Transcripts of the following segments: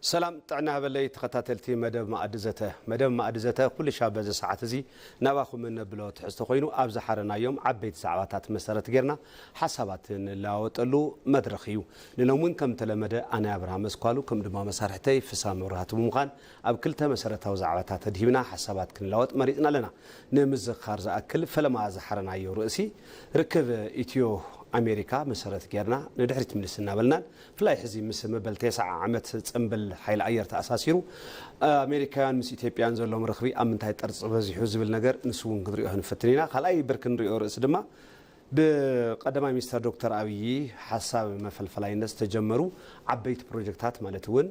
ሰላም ጥዕና በለይ ተኸታተልቲ መደብ ማኣዲ ዘተ። መደብ ማኣዲ ዘተ ኩሉ ሻብ በዚ ሰዓት እዚ ናባኹም እነብሎ ትሕዝቶ ኮይኑ፣ ኣብ ዝሓረናዮም ዓበይቲ ዛዕባታት መሰረት ጌርና ሓሳባት እንለዋወጠሉ መድረኽ እዩ። ንሎም እውን ከም ተለመደ ኣነ ኣብርሃም መስኳሉ፣ ከም ድማ መሳርሕተይ ፍሳ መብራህቱ ብምዃን ኣብ ክልተ መሰረታዊ ዛዕባታት ተድሂብና ሓሳባት ክንለዋወጥ መሪጽና ኣለና። ንምዝኻር ዝኣክል ፈለማ ዝሓረናዮ ርእሲ ርክብ ኢትዮ ኣሜሪካ መሰረት ጌርና ንድሕሪት ምልስ እናበልናን፣ ብፍላይ ሕዚ ምስ መበል ተስዓ ዓመት ጽምብል ሓይሊ ኣየር ተኣሳሲሩ ኣሜሪካውያን ምስ ኢትዮጵያን ዘለዎም ርኽቢ ኣብ ምንታይ ጠርጺ በዚሑ ዝብል ነገር ንሱ እውን ክንሪኦ ክንፈትን ኢና። ካልኣይ ብርክ ንሪኦ ርእሲ ድማ ብቀዳማይ ሚኒስተር ዶክተር ኣብይ ሓሳብ መፈልፈላይነት ዝተጀመሩ ዓበይቲ ፕሮጀክታት ማለት እውን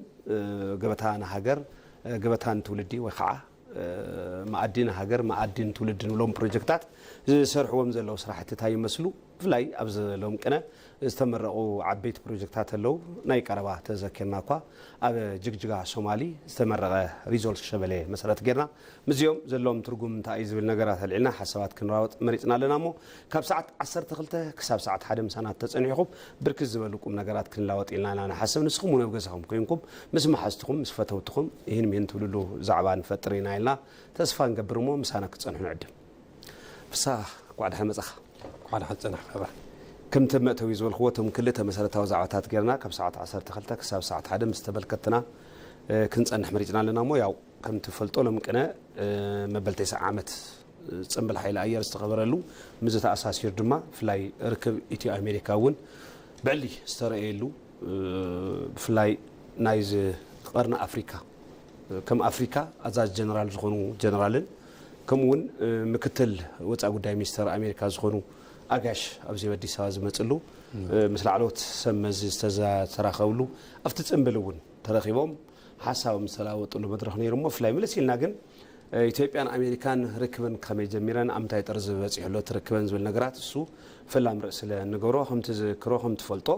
ገበታ ንሃገር፣ ገበታ ንትውልዲ ወይ ከዓ መኣዲ ንሃገር መኣዲ ንትውልዲ ንብሎም ፕሮጀክታት ዝሰርሕዎም ዘለዉ ስራሕቲ እንታይ ይመስሉ? ብፍላይ ኣብዚ ሎም ቅነ ዝተመረቑ ዓበይቲ ፕሮጀክታት ኣለዉ። ናይ ቀረባ ተዘኪርና እኳ ኣብ ጅግጅጋ ሶማሊ ዝተመረቐ ሪዞርት ሸበሌ መሰረት ጌርና ምስዚኦም ዘለዎም ትርጉም እንታይ እዩ ዝብል ነገራት ኣልዒልና ሓሳባት ክንራወጥ መሪፅና ኣለና። እሞ ካብ ሰዓት ዓሰርተ ክልተ ክሳብ ሰዓት ሓደ ምሳና ተፀኒሕኹም ብርክት ዝበሉ ቁም ነገራት ክንላወጥ ኢልና ኢና ንሓስብ። ንስኹም እውን ኣብ ገዛኹም ኮይንኩም ምስ መሓዝትኹም ምስ ፈተውትኹም ይህን ሚህን ትብልሉ ዛዕባ ንፈጥር ኢና ኢልና ተስፋ ንገብር። እሞ ምሳና ክትፀንሑ ንዕድም። ፍሳ፣ እንኳዕ ደሓን መጻኻ። እንኳዕ ደሓን ጸናሕካ። ከምቲ መእተዊ ዝበልክዎ፣ እቶም ክልተ መሰረታዊ ዛዕባታት ጌርና ካብ ሰዓት ዓሰርተ ክልተ ክሳብ ሰዓት ሓደ ምስ ተመልከትና ክንጸንሕ መሪጽና ኣለና። እሞ ያው ከም ትፈልጦ ሎም ቅነ መበል ተስዓ ዓመት ጽምብል ሓይሊ ኣየር ዝተኸበረሉ፣ ምስ ተኣሳሲሩ ድማ ብፍላይ ርክብ ኢትዮ ኣሜሪካ እውን ብዕሊ ዝተረእየሉ፣ ብፍላይ ናይዚ ቀርኒ ኣፍሪካ ከም ኣፍሪካ ኣዛዚ ጀነራል ዝኾኑ ጀነራልን ከምኡ እውን ምክትል ወፃኢ ጉዳይ ሚኒስተር ኣሜሪካ ዝኾኑ ኣጋሽ ኣብዚ ኣዲስ ኣበባ ዝመፅሉ ምስ ላዕለዎት ሰብ መዚ ዝተራኸብሉ ኣብቲ ፅምብል እውን ተረኺቦም ሓሳብ ዝተለዋወጥሉ መድረኽ ነይሩ። እሞ ብፍላይ መለስ ኢልና ግን ኢትዮጵያን ኣሜሪካን ርክበን ከመይ ጀሚረን ኣብ ምንታይ ጥርዚ በፂሑ ኣሎ እቲ ርክበን ዝብል ነገራት እሱ ፈላም ርእሲ ስለ እንገብሮ ከም ትዝክሮ ከም ትፈልጦ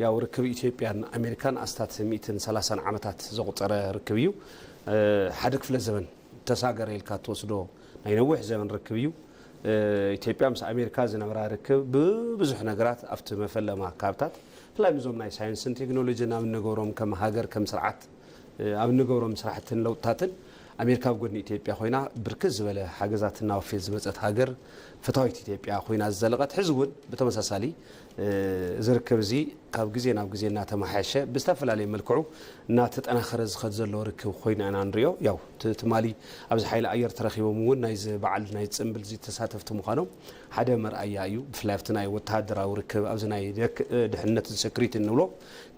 ያው ርክብ ኢትዮጵያን ኣሜሪካን ኣስታት ሚእትን ሰላሳን ዓመታት ዘቑፀረ ርክብ እዩ። ሓደ ክፍለ ዘበን ተሳገረ ኢልካ ትወስዶ ናይ ነዊሕ ዘበን ርክብ እዩ። ኢትዮጵያ ምስ ኣሜሪካ ዝነበራ ርክብ ብብዙሕ ነገራት ኣብቲ መፈለማ ካብታት ብፍላይ ምስዞም ናይ ሳይንስን ቴክኖሎጂን ኣብ እንገብሮም ከም ሃገር ከም ስርዓት ኣብ እንገብሮም ስራሕትን ለውጥታትን ኣሜሪካ ኣብ ጎድኒ ኢትዮጵያ ኮይና ብርክት ዝበለ ሓገዛት እናወፈየት ዝመፀት ሃገር ፈታዊት ኢትዮጵያ ኮይና ዝዘለቐት ሕዚ እውን ብተመሳሳሊ እዚ ርክብ እዚ ካብ ግዜ ናብ ግዜ እናተመሓየሸ ብዝተፈላለየ መልክዑ እናተጠናኸረ ዝኸድ ዘሎ ርክብ ኮይና ኢና ንሪኦ። ያው ትማሊ ኣብዚ ሓይሊ ኣየር ተረኪቦም እውን ናይዚ በዓል ናይ ፅምብል እዚ ተሳተፍቲ ምዃኖም ሓደ መርኣያ እዩ። ብፍላይ ኣብቲ ናይ ወተሃደራዊ ርክብ ኣብዚ ናይ ድሕነትን ሰክሪቲ እንብሎ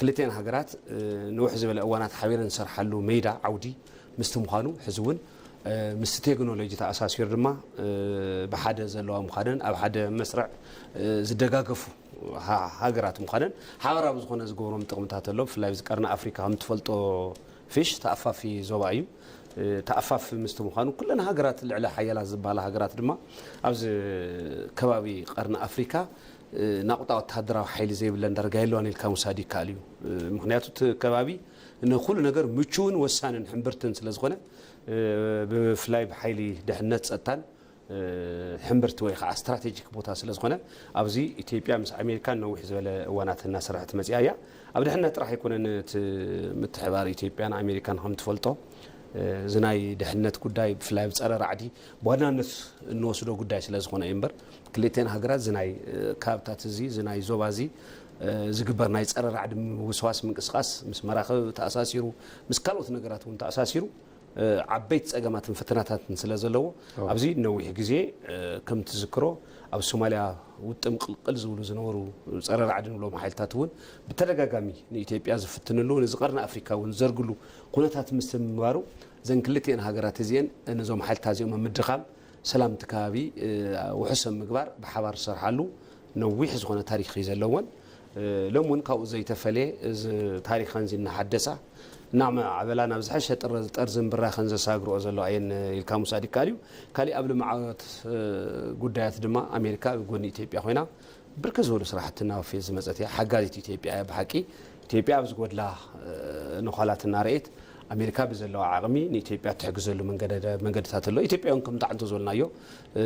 ክልተን ሃገራት ንውሕ ዝበለ እዋናት ሓቢረን ዝሰርሓሉ ሜዳ ዓውዲ ምስቲ ምዃኑ ሕዚ እውን ምስቲ ቴክኖሎጂ ተኣሳሲሩ ድማ ብሓደ ዘለዋ ምዃነን ኣብ ሓደ መስርዕ ዝደጋገፉ ሃገራት ምዃነን ሓበራዊ ዝኾነ ዝገብሮም ጥቕምታት ኣሎ። ብፍላይ ኣብዚ ቀርኒ ኣፍሪካ ከም ትፈልጦ ፊሽ ተኣፋፊ ዞባ እዩ። ተኣፋፊ ምስቲ ምዃኑ ኩለን ሃገራት ልዕሊ ሓያላት ዝበሃላ ሃገራት ድማ ኣብዚ ከባቢ ቀርኒ ኣፍሪካ ናቑጣ ወተሃደራዊ ሓይሊ ዘይብለን ዳርጋ የለዋን ኢልካ ምውሳድ ይከኣል እዩ። ምክንያቱ እቲ ከባቢ ንኩሉ ነገር ምቹውን ወሳንን ሕምብርትን ስለዝኾነ ብፍላይ ብሓይሊ ድሕነት ጸጥታን ሕምብርቲ ወይ ከዓ ስትራቴጂክ ቦታ ስለዝኾነ ኣብዚ ኢትዮጵያ ምስ ኣሜሪካን ነዊሕ ዝበለ እዋናት እናሰራሐት መፅያ እያ። ኣብ ድሕነት ጥራሕ ኣይኮነን እቲ ምትሕባር ኢትዮጵያን ኣሜሪካን ከም ትፈልጦ እዚ ናይ ድሕነት ጉዳይ ብፍላይ ኣብ ፀረ ራዕዲ ብዋናነት እንወስዶ ጉዳይ ስለዝኾነ እዩ እምበር ክልተን ሃገራት እዚ ናይ ከባብታት እዚ እዚ ናይ ዞባ እዚ ዝግበር ናይ ፀረ ራዕዲ ምውስዋስ ምንቅስቃስ ምስ መራኽብ ተኣሳሲሩ ምስ ካልኦት ነገራት እውን ተኣሳሲሩ ዓበይቲ ፀገማትን ፈተናታትን ስለ ዘለዎ ኣብዚ ነዊሕ ግዜ ከም ትዝክሮ ኣብ ሶማልያ ውጥም ቅልቅል ዝብሉ ዝነበሩ ፀረ ራዕዲ ንብሎም ሓይልታት እውን ብተደጋጋሚ ንኢትዮጵያ ዝፍትንሉ ንዚ ቀርኒ ኣፍሪካ እውን ዘርግሉ ኩነታት ምስ ምንባሩ እዘን ክልቲኤን ሃገራት እዚኤን ነዞም ሓይልታት እዚኦም ኣብ ምድኻም ሰላም እቲ ከባቢ ውሑስ ኣብ ምግባር ብሓባር ዝሰርሓሉ ነዊሕ ዝኾነ ታሪክ እዩ ዘለወን። ሎም እውን ካብኡ ዘይተፈለየ እዚ ታሪኸን እዚ እናሓደሳ እናማዕበላ ናብ ዝሐሸ ጥረ- ጠርዝን ብራኸን ዘሳግርኦ ዘለዋ እየን ኢልካ ምውሳድ ይከኣል እዩ። ካሊእ ኣብ ልምዓት ጉዳያት ድማ ኣሜሪካ ኣብ ጎኒ ኢትዮጵያ ኮይና ብርክት ዝበሉ ስራሕቲ እናወፈየት ዝመፀት እያ። ሓጋዚት ኢትዮጵያ እያ ብሓቂ። ኢትዮጵያ ኣብ ዝጎድላ ነዃላት እናረኤት ኣሜሪካ ብዘለዋ ዓቕሚ ንኢትዮጵያ እትሕግዘሉ መንገደ- መንገድታት ኣሎ። ኢትዮጵያ እውን ከምቲ ዓንቶ ዝበልናዮ፣ እ፣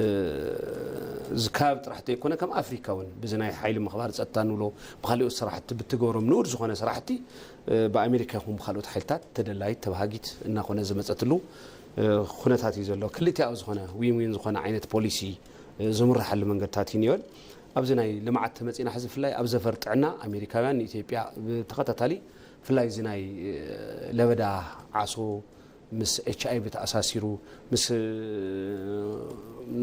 እዚ ከባቢ ጥራሕ ዘይኮነ፣ ከም ኣፍሪካ እውን ብዚ ናይ ሓይሊ ምኽባር ጸጥታ ንብሎ፣ ብካልኦት ስራሕቲ ብትገብሮም ንኡድ ዝኾነ ስራሕቲ፣ እ፣ ብኣሜሪካ ይኹን ብካልኦት ሓይልታት ተደላይት ተባሃጊት እናኾነ ዝመጸትሉ፣ እ፣ ኩነታት እዩ ዘሎ። ክልቲኣዊ ዝኾነ ዊን ዊን ዝኾነ ዓይነት ፖሊሲ፣ እ፣ ዝምርሓሉ መንገድታት እዩ ነይሩ። ኣብዚ ናይ ልምዓት ተመጺና ሕዚ ብፍላይ ኣብ ዘፈር ጥዕና ኣሜሪካውያን ንኢትዮጵያ ብተኸታታሊ ብፍላይ እዚ ናይ፣ እ፣ ለበዳ ዓሶ ምስ ኤች ኣይ ቪ ተኣሳሲሩ፣ ምስ፣ እ፣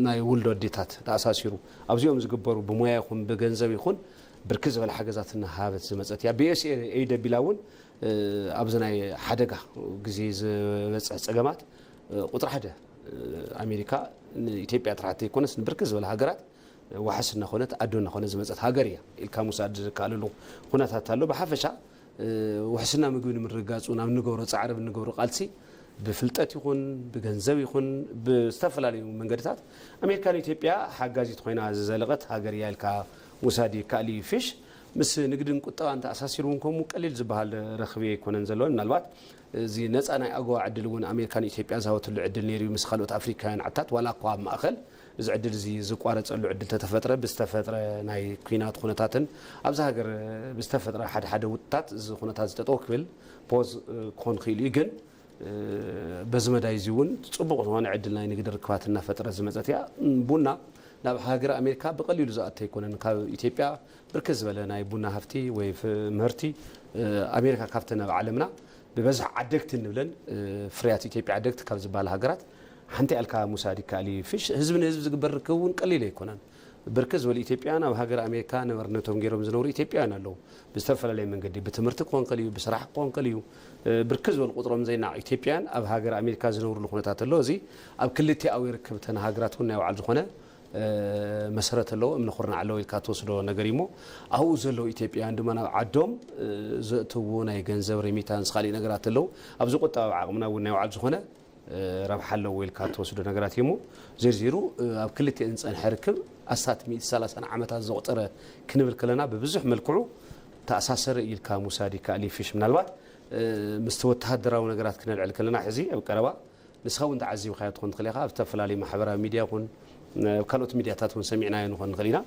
ናይ ውልዶ ኣዴታት ተኣሳሲሩ ኣብዚኦም ዝግበሩ ብሞያ ይኹን ብገንዘብ ይኹን ብርክት ዝበለ ሓገዛት እናሃበት ዝመጸት እያ። ብ ዩ ኤስ ኤ ኤይድ ኣቢላ እውን፣ እ፣ ኣብዚ ናይ ሓደጋ ግዜ ዝበጽሕ ጸገማት፣ እ፣ ቁጽሪ ሓደ፣ እ፣ ኣሜሪካ ንኢትዮጵያ ጥራሕ ዘይኮነስ ንብርክት ዝበለ ሃገራት ዋሕስ እናኾነት ኣዶ እናኾነ ዝመጸት ሃገር እያ ኢልካ ምውሳድ ዝከኣለሉ ኩነታት ኣሎ። ብሓፈሻ፣ እ፣ ውሕስና ምግቢ ንምርግጋጽ እውን ኣብ እንገብሮ ጻዕሪ፣ ኣብ እንገብሮ ቃልሲ ብፍልጠት ይኹን ብገንዘብ ይኹን ብዝተፈላለዩ መንገድታት ኣሜሪካ ንኢትዮጵያ ሓጋዚት ኮይና ዝዘለቐት ሃገር እያ ኢልካ ምውሳድ ይከኣል እዩ። ፊሽ ምስ ንግድን ቁጠባን ተኣሳሲሩ እውን ከምኡ ቀሊል ዝበሃል ረኽቢ ኣይኮነን ዘለዎ። ምናልባት እዚ ነፃ ናይ ኣጎዋ ዕድል እውን ኣሜሪካ ንኢትዮጵያ ዝሃበትሉ ዕድል ነይሩ እዩ። ምስ ካልኦት ኣፍሪካውያን ዓድታት ዋላ እኳ ኣብ ማእኸል እዚ ዕድል እዚ ዝቋረፀሉ ዕድል ተተፈጥረ ብዝተፈጥረ ናይ ኲናት ኩነታትን ኣብዚ ሃገር ብዝተፈጥረ ሓደ ሓደ ውጥታት እዚ ኩነታት ዝጠጠው ክብል ፖዝ ክኾን ክኢሉ እዩ። ግን በዚ መዳይ እዚ እውን ፅቡቕ ዝኾነ ዕድል ናይ ንግዲ ርክባት እናፈጠረት ዝመፀት እያ። ቡና ናብ ሃገር ኣሜሪካ ብቐሊሉ ዝኣቱ ኣይኮነን። ካብ ኢትዮጵያ ብርክት ዝበለ ናይ ቡና ሃፍቲ ወይ ፍ- ምህርቲ ኣሜሪካ ካብተን ኣብ ዓለምና ብበዝሒ ዓደግቲ እንብለን ፍርያት ኢትዮጵያ ዓደግቲ ካብ ዝበሃላ ሃገራት ሓንቲ እያ ኢልካ ምውሳድ ይከኣል እዩ። ፊሽ ህዝቢ ንህዝቢ ዝግበር ርክብ እውን ቀሊል ኣይኮነን። ብርክት ዝበሉ ኢትዮጵያውያን ኣብ ሃገር ኣሜሪካ ነበርነቶም ገይሮም ዝነብሩ ኢትዮጵያውያን ኣለዉ። ብዝተፈላለየ መንገዲ ብትምህርቲ ክኾን ከልዩ ብስራሕ ክኾን ከልዩ ብርክት ዝበሉ ቁፅሮም ዘይናቕ ኢትዮጵያውያን ኣብ ሃገር ኣሜሪካ ዝነብሩሉ ኩነታት ኣሎ። እዚ ኣብ ክልቲኣዊ ርክብ እተን ሃገራት እውን ናይ ባዕሉ ዝኾነ መሰረት ኣለዎ። እምነ ኩርናዕ ኣለዎ ኢልካ ትወስዶ ነገር እዩ እሞ ኣብኡ ዘለዉ ኢትዮጵያውያን ድማ ናብ ዓዶም ዘእትውዎ ናይ ገንዘብ ሬሚታንስ ካልእ ነገራት ኣለዉ። ኣብዚ ቁጠባዊ ዓቕምና እውን ናይ ባዕሉ ዝኾነ ረብሓ ኣለዎ ኢልካ ትወስዶ ነገራት እዩ እሞ ዝርዚሩ ኣብ ክልቲአን ዝፀንሐ ርክብ ኣስታት ሚእቲ ሰላሳን ዓመታት ዘቑፀረ ክንብል ከለና ብብዙሕ መልክዑ ተኣሳሰረ ኢልካ ምውሳድ ይከኣል እዩ። ፊሽ ምናልባት ምስቲ ወተሃደራዊ ነገራት ክነልዕል ከለና ሕዚ ኣብ ቀረባ ንስኻ እውን ተዓዚብካዮ ትኾን ትኽእል ኢኻ። ኣብ ዝተፈላለዩ ማሕበራዊ ሚድያ ይኹን ኣብ ካልኦት ሚድያታት እውን ሰሚዕናዮ ንኾን ንኽእል ኢና።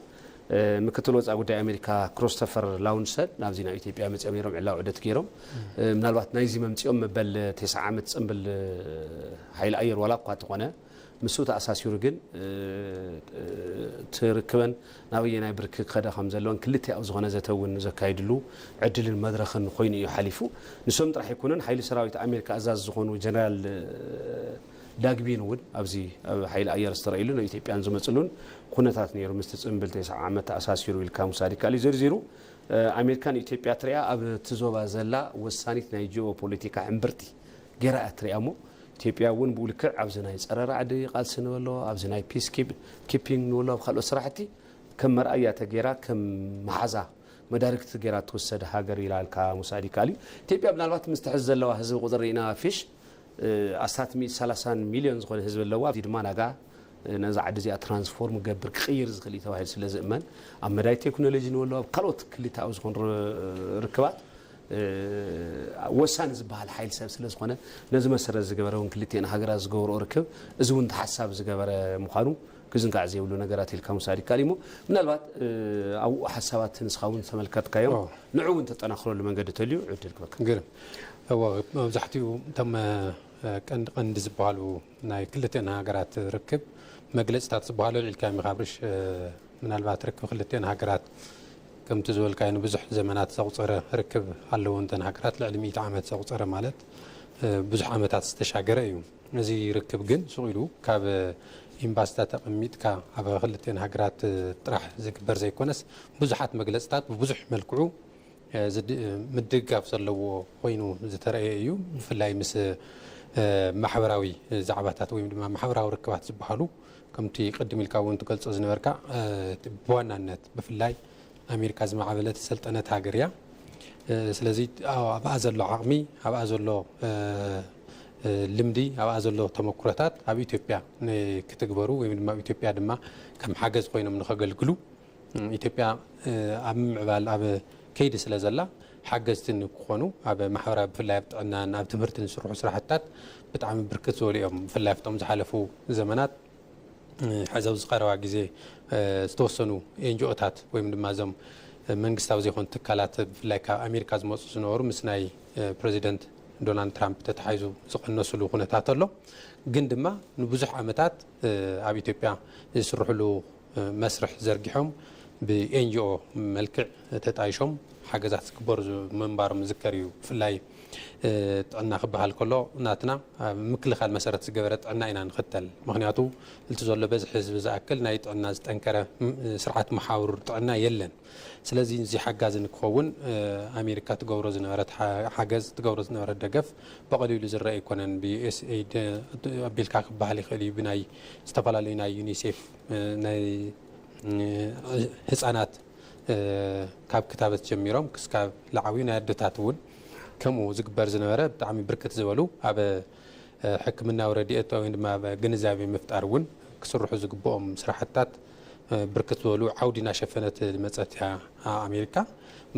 ምክትል ወፃኢ ጉዳይ ኣሜሪካ ክሪስቶፈር ላውንሰን ናብዚ ናብ ኢትዮጵያ መፂኦም ነይሮም ዕላዊ ዑደት ገይሮም ምናልባት ናይዚ መምፂኦም መበል ተስዓ ዓመት ፅንብል ሓይሊ ኣየር ዋላ እኳ ተኾነ ምስኡ ተኣሳሲሩ ግን ትርክበን ናበየናይ ብርኪ ክኸዳ ከም ዘለወን ክልቲኣዊ ዝኾነ ዘተ እውን ዘካይድሉ ዕድልን መድረኽን ኮይኑ እዩ ሓሊፉ። ንሶም ጥራሕ ኣይኮነን ሓይሊ ሰራዊት ኣሜሪካ ኣዛዚ ዝኾኑ ጀነራል ዳግቢን እውን ኣብዚ ኣብ ሓይሊ ኣየር ዝተረእይሉን ኣብ ኢትዮጵያን ዝመፅሉን ኩነታት ነይሩ። ምስቲ ፅንብል ተስዓ ዓመት ተኣሳሲሩ ኢልካ ምውሳድ ይከኣል እዩ። ዘርዚሩ ኣሜሪካ ንኢትዮጵያ ትሪኣ ኣብ እቲ ዞባ ዘላ ወሳኒት ናይ ጂኦ ፖለቲካ ሕምብርቲ ገይራ እያ ትሪኣ እሞ ኢትዮጵያ እውን ብኡ ልክዕ ኣብዚ ናይ ፀረ ራዕዲ ቃልሲ ንበሎ ኣብዚ ናይ ፒስ ኪፒንግ ንበሎ ኣብ ካልኦት ስራሕቲ ከም መርኣያ ተገይራ ከም መሓዛ መዳርግቲ ገይራ ትወሰድ ሃገር ኢላ ኢልካ ምውሳድ ይከኣል እዩ። ኢትዮጵያ ምናልባት ምስቲ ሕዚ ዘለዋ ህዝቢ ቁፅሪ ርኢና ፊሽ ኣስታት ሚእቲ ሰላሳን ሚልዮን ዝኾነ ህዝቢ ኣለዋ። እዚ ድማ ናጋ ነዛ ዓዲ እዚኣ ትራንስፎርም ክገብር ክቕይር ዝኽእል እዩ ተባሂሉ ስለ ዝእመን ኣብ መዳይ ቴክኖሎጂ ንበሎ ኣብ ካልኦት ክልተኣዊ ዝኾኑ ር- ርክባት ወሳኒ ዝበሃል ሓይል ሰብ ስለ ዝኾነ ነዚ መሰረት ዝገበረ እውን ክልቲአን ሃገራት ዝገብርኦ ርክብ እዚ እውን ተሓሳቢ ዝገበረ ምዃኑ ክዝንጋዕ ዘይብሉ ነገራት ኢልካ ምውሳድ ይከኣል እዩ እሞ ምናልባት ኣብኡ ሓሳባት ንስኻ እውን ዝተመልከትካዮም ንዑ እውን ተጠናኽረሉ መንገዲ ተልዩ ዕድል ክበካ። ግርም እወ መብዛሕትኡ እቶም ቀንዲ ቀንዲ ዝበሃሉ ናይ ክልተን ሃገራት ርክብ መግለፅታት ዝበሃሉ ኣልዒልካዮም ኢኻ ኣብርሽ። ምናልባት ርክብ ክልተን ሃገራት ከምቲ ዝበልካዮ ንብዙሕ ዘመናት ዘቑፀረ ርክብ ኣለዎ። እንተን ሃገራት ልዕሊ ሚእቲ ዓመት ዘቑፀረ ማለት ብዙሕ ዓመታት ዝተሻገረ እዩ። እዚ ርክብ ግን ሱቕ ኢሉ ካብ ኤምባሲታት ኣቐሚጥካ ኣብ ክልተን ሃገራት ጥራሕ ዝግበር ዘይኮነስ ብዙሓት መግለፅታት ብብዙሕ መልክዑ ምድግጋፍ ዘለዎ ኮይኑ ዝተረእየ እዩ። ብፍላይ ምስ ማሕበራዊ ዛዕባታት ወይ ድማ ማሕበራዊ ርክባት ዝበሃሉ ከምቲ ቅድም ኢልካ እውን ትገልፆ ዝነበርካ ብዋናነት ብፍላይ ኣሜሪካ ዝማዕበለት ዝሰልጠነት ሃገር እያ። ስለዚ ኣብኣ ዘሎ ዓቕሚ ኣብኣ ዘሎ ልምዲ ኣብኣ ዘሎ ተመኩሮታት ኣብ ኢትዮጵያ ክትግበሩ ወይ ድማ ኣብ ኢትዮጵያ ድማ ከም ሓገዝ ኮይኖም ንኸገልግሉ ኢትዮጵያ ኣብ ምምዕባል ኣብ ከይዲ ስለ ዘላ ሓገዝቲ ንክኾኑ ኣብ ማሕበራዊ፣ ብፍላይ ኣብ ጥዕናን ኣብ ትምህርትን ዝስርሑ ስራሕትታት ብጣዕሚ ብርክት ዝበሉ እዮም። ብፍላይ ኣብቶም ዝሓለፉ ዘመናት፣ እ፣ ሕዚ ኣብዚ ቀረባ ግዜ፣ እ፣ ዝተወሰኑ ኤንጂኦታት ወይም ድማ እዞም፣ እ፣ መንግስታዊ ዘይኮኑ ትካላት ብፍላይ ካብ ኣሜሪካ ዝመፁ ዝነበሩ ምስ ናይ፣ እ፣ ፕሬዚደንት ዶናልድ ትራምፕ ተተሓሒዙ ዝቐነሱሉ ኩነታት ኣሎ። ግን ድማ ንብዙሕ ዓመታት፣ እ፣ ኣብ ኢትዮጵያ ዝስርሕሉ፣ እ፣ መስርሕ ዘርጊሖም ብኤንጂኦ መልክዕ ተጣይሾም ሓገዛት ዝግበሩ ዝ-፣ ምንባሮም ዝዝከር እዩ። ብፍላይ፣ እ፣ ጥዕና ክበሃል ከሎ ናትና ኣብ ምክልኻል መሰረት ዝገበረ ጥዕና ኢና ንኽተል። ምኽንያቱ እቲ ዘሎ በዝሒ ህዝቢ ዝኣክል ናይ ጥዕና ዝጠንከረ፣ ም-፣ ስርዓት መሓውር ጥዕና የለን። ስለዚ እዚ ሓጋዚ ንክኸውን፣ እ፣ ኣሜሪካ ትገብሮ ዝነበረት ሓ-፣ ሓገዝ፣ ትገብሮ ዝነበረት ደገፍ ብቐሊሉ ዝረአ ኣይኮነን። ብዩኤስኤይድ ኣቢልካ ክበሃል ይኽእል እዩ። ብናይ ዝተፈላለዩ ናይ ዩኒሴፍ፣ እ፣ ናይ፣ እ፣ ህፃናት፣ እ፣ ካብ ክታበት ጀሚሮም ክስካብ ላዕዊ ናይ ኣደታት እውን ከምኡ ዝግበር ዝነበረ ብጣዕሚ ብርክት ዝበሉ ኣብ፣ እ፣ ሕክምናዊ ረድኤት ወይ ድማ ኣብ ግንዛቤ ምፍጣር እውን ክስርሑ ዝግብኦም ስራሕትታት፣ እ፣ ብርክት ዝበሉ ዓውዲ እናሸፈነት ዝመፀት እያ ኣሜሪካ።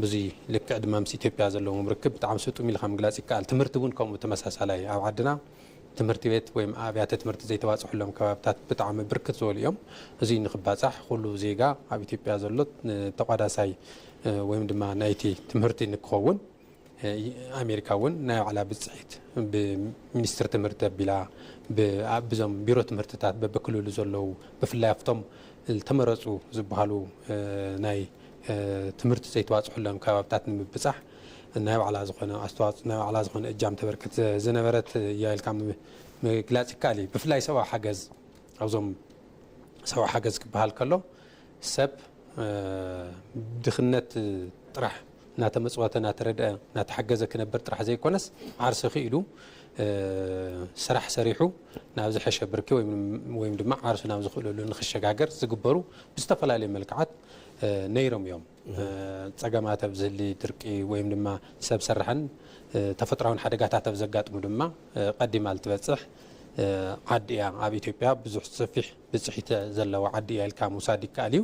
ብዙይ ልክዕ ድማ ምስ ኢትዮጵያ ዘለዎም ርክብ ብጣዕሚ ስጡም ኢልካ ምግላፅ ይከኣል። ትምህርቲ እውን ከምኡ ተመሳሳላይ ኣብ ዓድና ትምህርቲ ቤት ወይም ኣብያተ ትምህርቲ ዘይተባፅሑሎም ከባብታት ብጣዕሚ ብርክት ዝበሉ እዮም። እዙይ ንክባፃሕ ኩሉ ዜጋ ኣብ ኢትዮጵያ ዘሎ፣ እ፣ ተቋዳሳይ፣ እ፣ ወይም ድማ ናይቲ ትምህርቲ ንክኸውን፣ እ፣ ኣሜሪካ እውን ናይ ባዕላ ብፅሒት ብሚኒስትር ትምህርቲ ኣቢላ ብ-፣ ኣብ፣ ብዞም ቢሮ ትምህርትታት በብክልሉ ዘለዉ ብፍላይ ኣብቶም ዝተመረፁ ዝበሃሉ፣ እ፣ ናይ፣ እ፣ ትምህርቲ ዘይተዋፅሑሎም ከባብታት ንምብፃሕ ናይ ባዕላ ዝኾነ ኣስተዋፅኦ፣ ናይ ባዕላ ዝኾነ እጃም ተበርክት ዝነበረት እያ ኢልካ ም-፣ ምግላፅ ይከኣል እዩ። ብፍላይ ሰብኣዊ ሓገዝ፣ ኣብዞም ሰብኣዊ ሓገዝ ክበሃል ከሎ ሰብ፣ እ፣ ድኽነት ጥራሕ እናተመፅወተ፣ እናተረድአ፣ እናተሓገዘ ክነብር ጥራሕ ዘይኮነስ ዓርሱ ክኢሉ፣ እ፣ ስራሕ ሰሪሑ ናብ ዝሐሸ ብርኪ ወይም፣ ወይም ድማ ዓርሱ ናብ ዝኽእለሉ ንክሸጋገር ዝግበሩ ብዝተፈላለዩ መልክዓት፣ እ፣ ነይሮም እዮም። እ፣ ጸገማት ኣብ ዝህሊ ድርቂ ወይም ድማ ሰብ ሰራሕን፣ እ፣ ተፈጥሮኣውን ሓደጋታት ኣብ ዘጋጥሙ ድማ፣ እ፣ ቀዲማ ልትበጽሕ፣ እ፣ ዓዲ እያ። ኣብ ኢትዮጵያ ብዙሕ ሰፊሕ ብጽሒት ዘለዋ ዓዲ እያ ኢልካ ምውሳድ ይከኣል እዩ።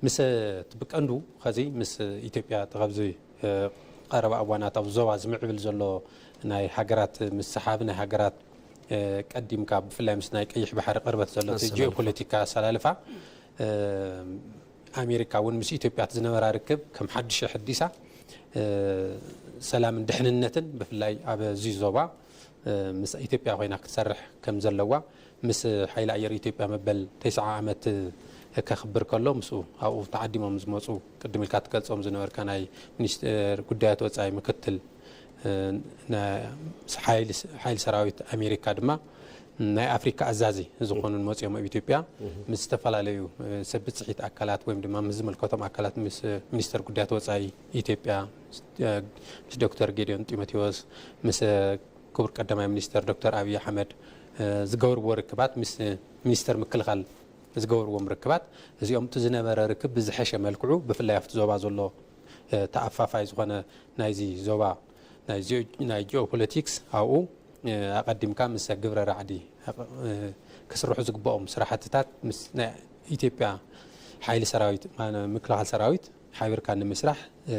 ምስ፣ እቲ ብቀንዱ ኸዚ ምስ ኢትዮጵያ እቲ ኸብዚ፣ እ፣ ቀረባ እዋናት ኣብ ዞባ ዝምዕብል ዘሎ ናይ ሃገራት ምስሓብ፣ ናይ ሃገራት፣ እ፣ ቀዲምካ ብፍላይ ምስ ናይ ቀይሕ ባሕሪ ቅርበት ዘሎ እቲ ኣሰላልፋ። ጂኦፖለቲካ ኣሰላልፋ፣ እ፣ ኣሜሪካ እውን ምስ ኢትዮጵያ እቲ ዝነበራ ርክብ ከም ሓድሽ ኣሐዲሳ፣ እ፣ ሰላምን ድሕንነትን ብፍላይ ኣብ እዚ ዞባ፣ እ፣ ምስ ኢትዮጵያ ኮይና ክትሰርሕ ከም ዘለዋ ምስ ሓይሊ ኣየር ኢትዮጵያ መበል ተስዓ ዓመት ከኽብር ከሎ ምስኡ ኣብኡ ተዓዲሞም ዝመፁ ቅድም ኢልካ ትገልፆም ዝነበርካ ናይ ሚኒስትር ጉዳያት ወፃኢ ምክትል፣ እ፣ ና-፣ ሓይሊ ስ-፣ ሓይሊ ሰራዊት ኣሜሪካ ድማ ናይ ኣፍሪካ ኣዛዚ ዝኾኑን መፂኦም ኣብ ኢትዮጵያ ምስ ዝተፈላለዩ፣ እ፣ ሰብ ብፅሒት ኣካላት ወይም ድማ ምስ ዝመልከቶም ኣካላት ምስ ሚኒስተር ጉዳያት ወፃኢ ኢትዮጵያ፣ እ፣ ምስ ዶክተር ጌዲዮን ጢሞቴዎስ፣ ምስ ክቡር ቀዳማይ ሚኒስተር ዶክተር ኣብይ ኣሕመድ፣ እ፣ ዝገበርዎ ርክባት፣ ምስ ሚኒስተር ምክልኻል ዝገበርዎም ርክባት፣ እዚኦም እቲ ዝነበረ ርክብ ብዝሐሸ መልክዑ ብፍላይ ኣብቲ ዞባ ዘሎ፣ እ፣ ተኣፋፋይ ዝኾነ ናይዚ ዞባ ናይ ጂኦ-፣ ናይ ጂኦፖለቲክስ ኣብኡ፣ እ፣ ኣቐዲምካ ምስ ግብረ ራዕዲ፣ እ፣ ክስርሑ ዝግብኦም ስራሕትታት ምስ ናይ ኢትዮጵያ ሓይሊ ሰራዊት፣ ማነ-፣ ምክልኻል ሰራዊት ሓቢርካ ንምስራሕ፣ እ፣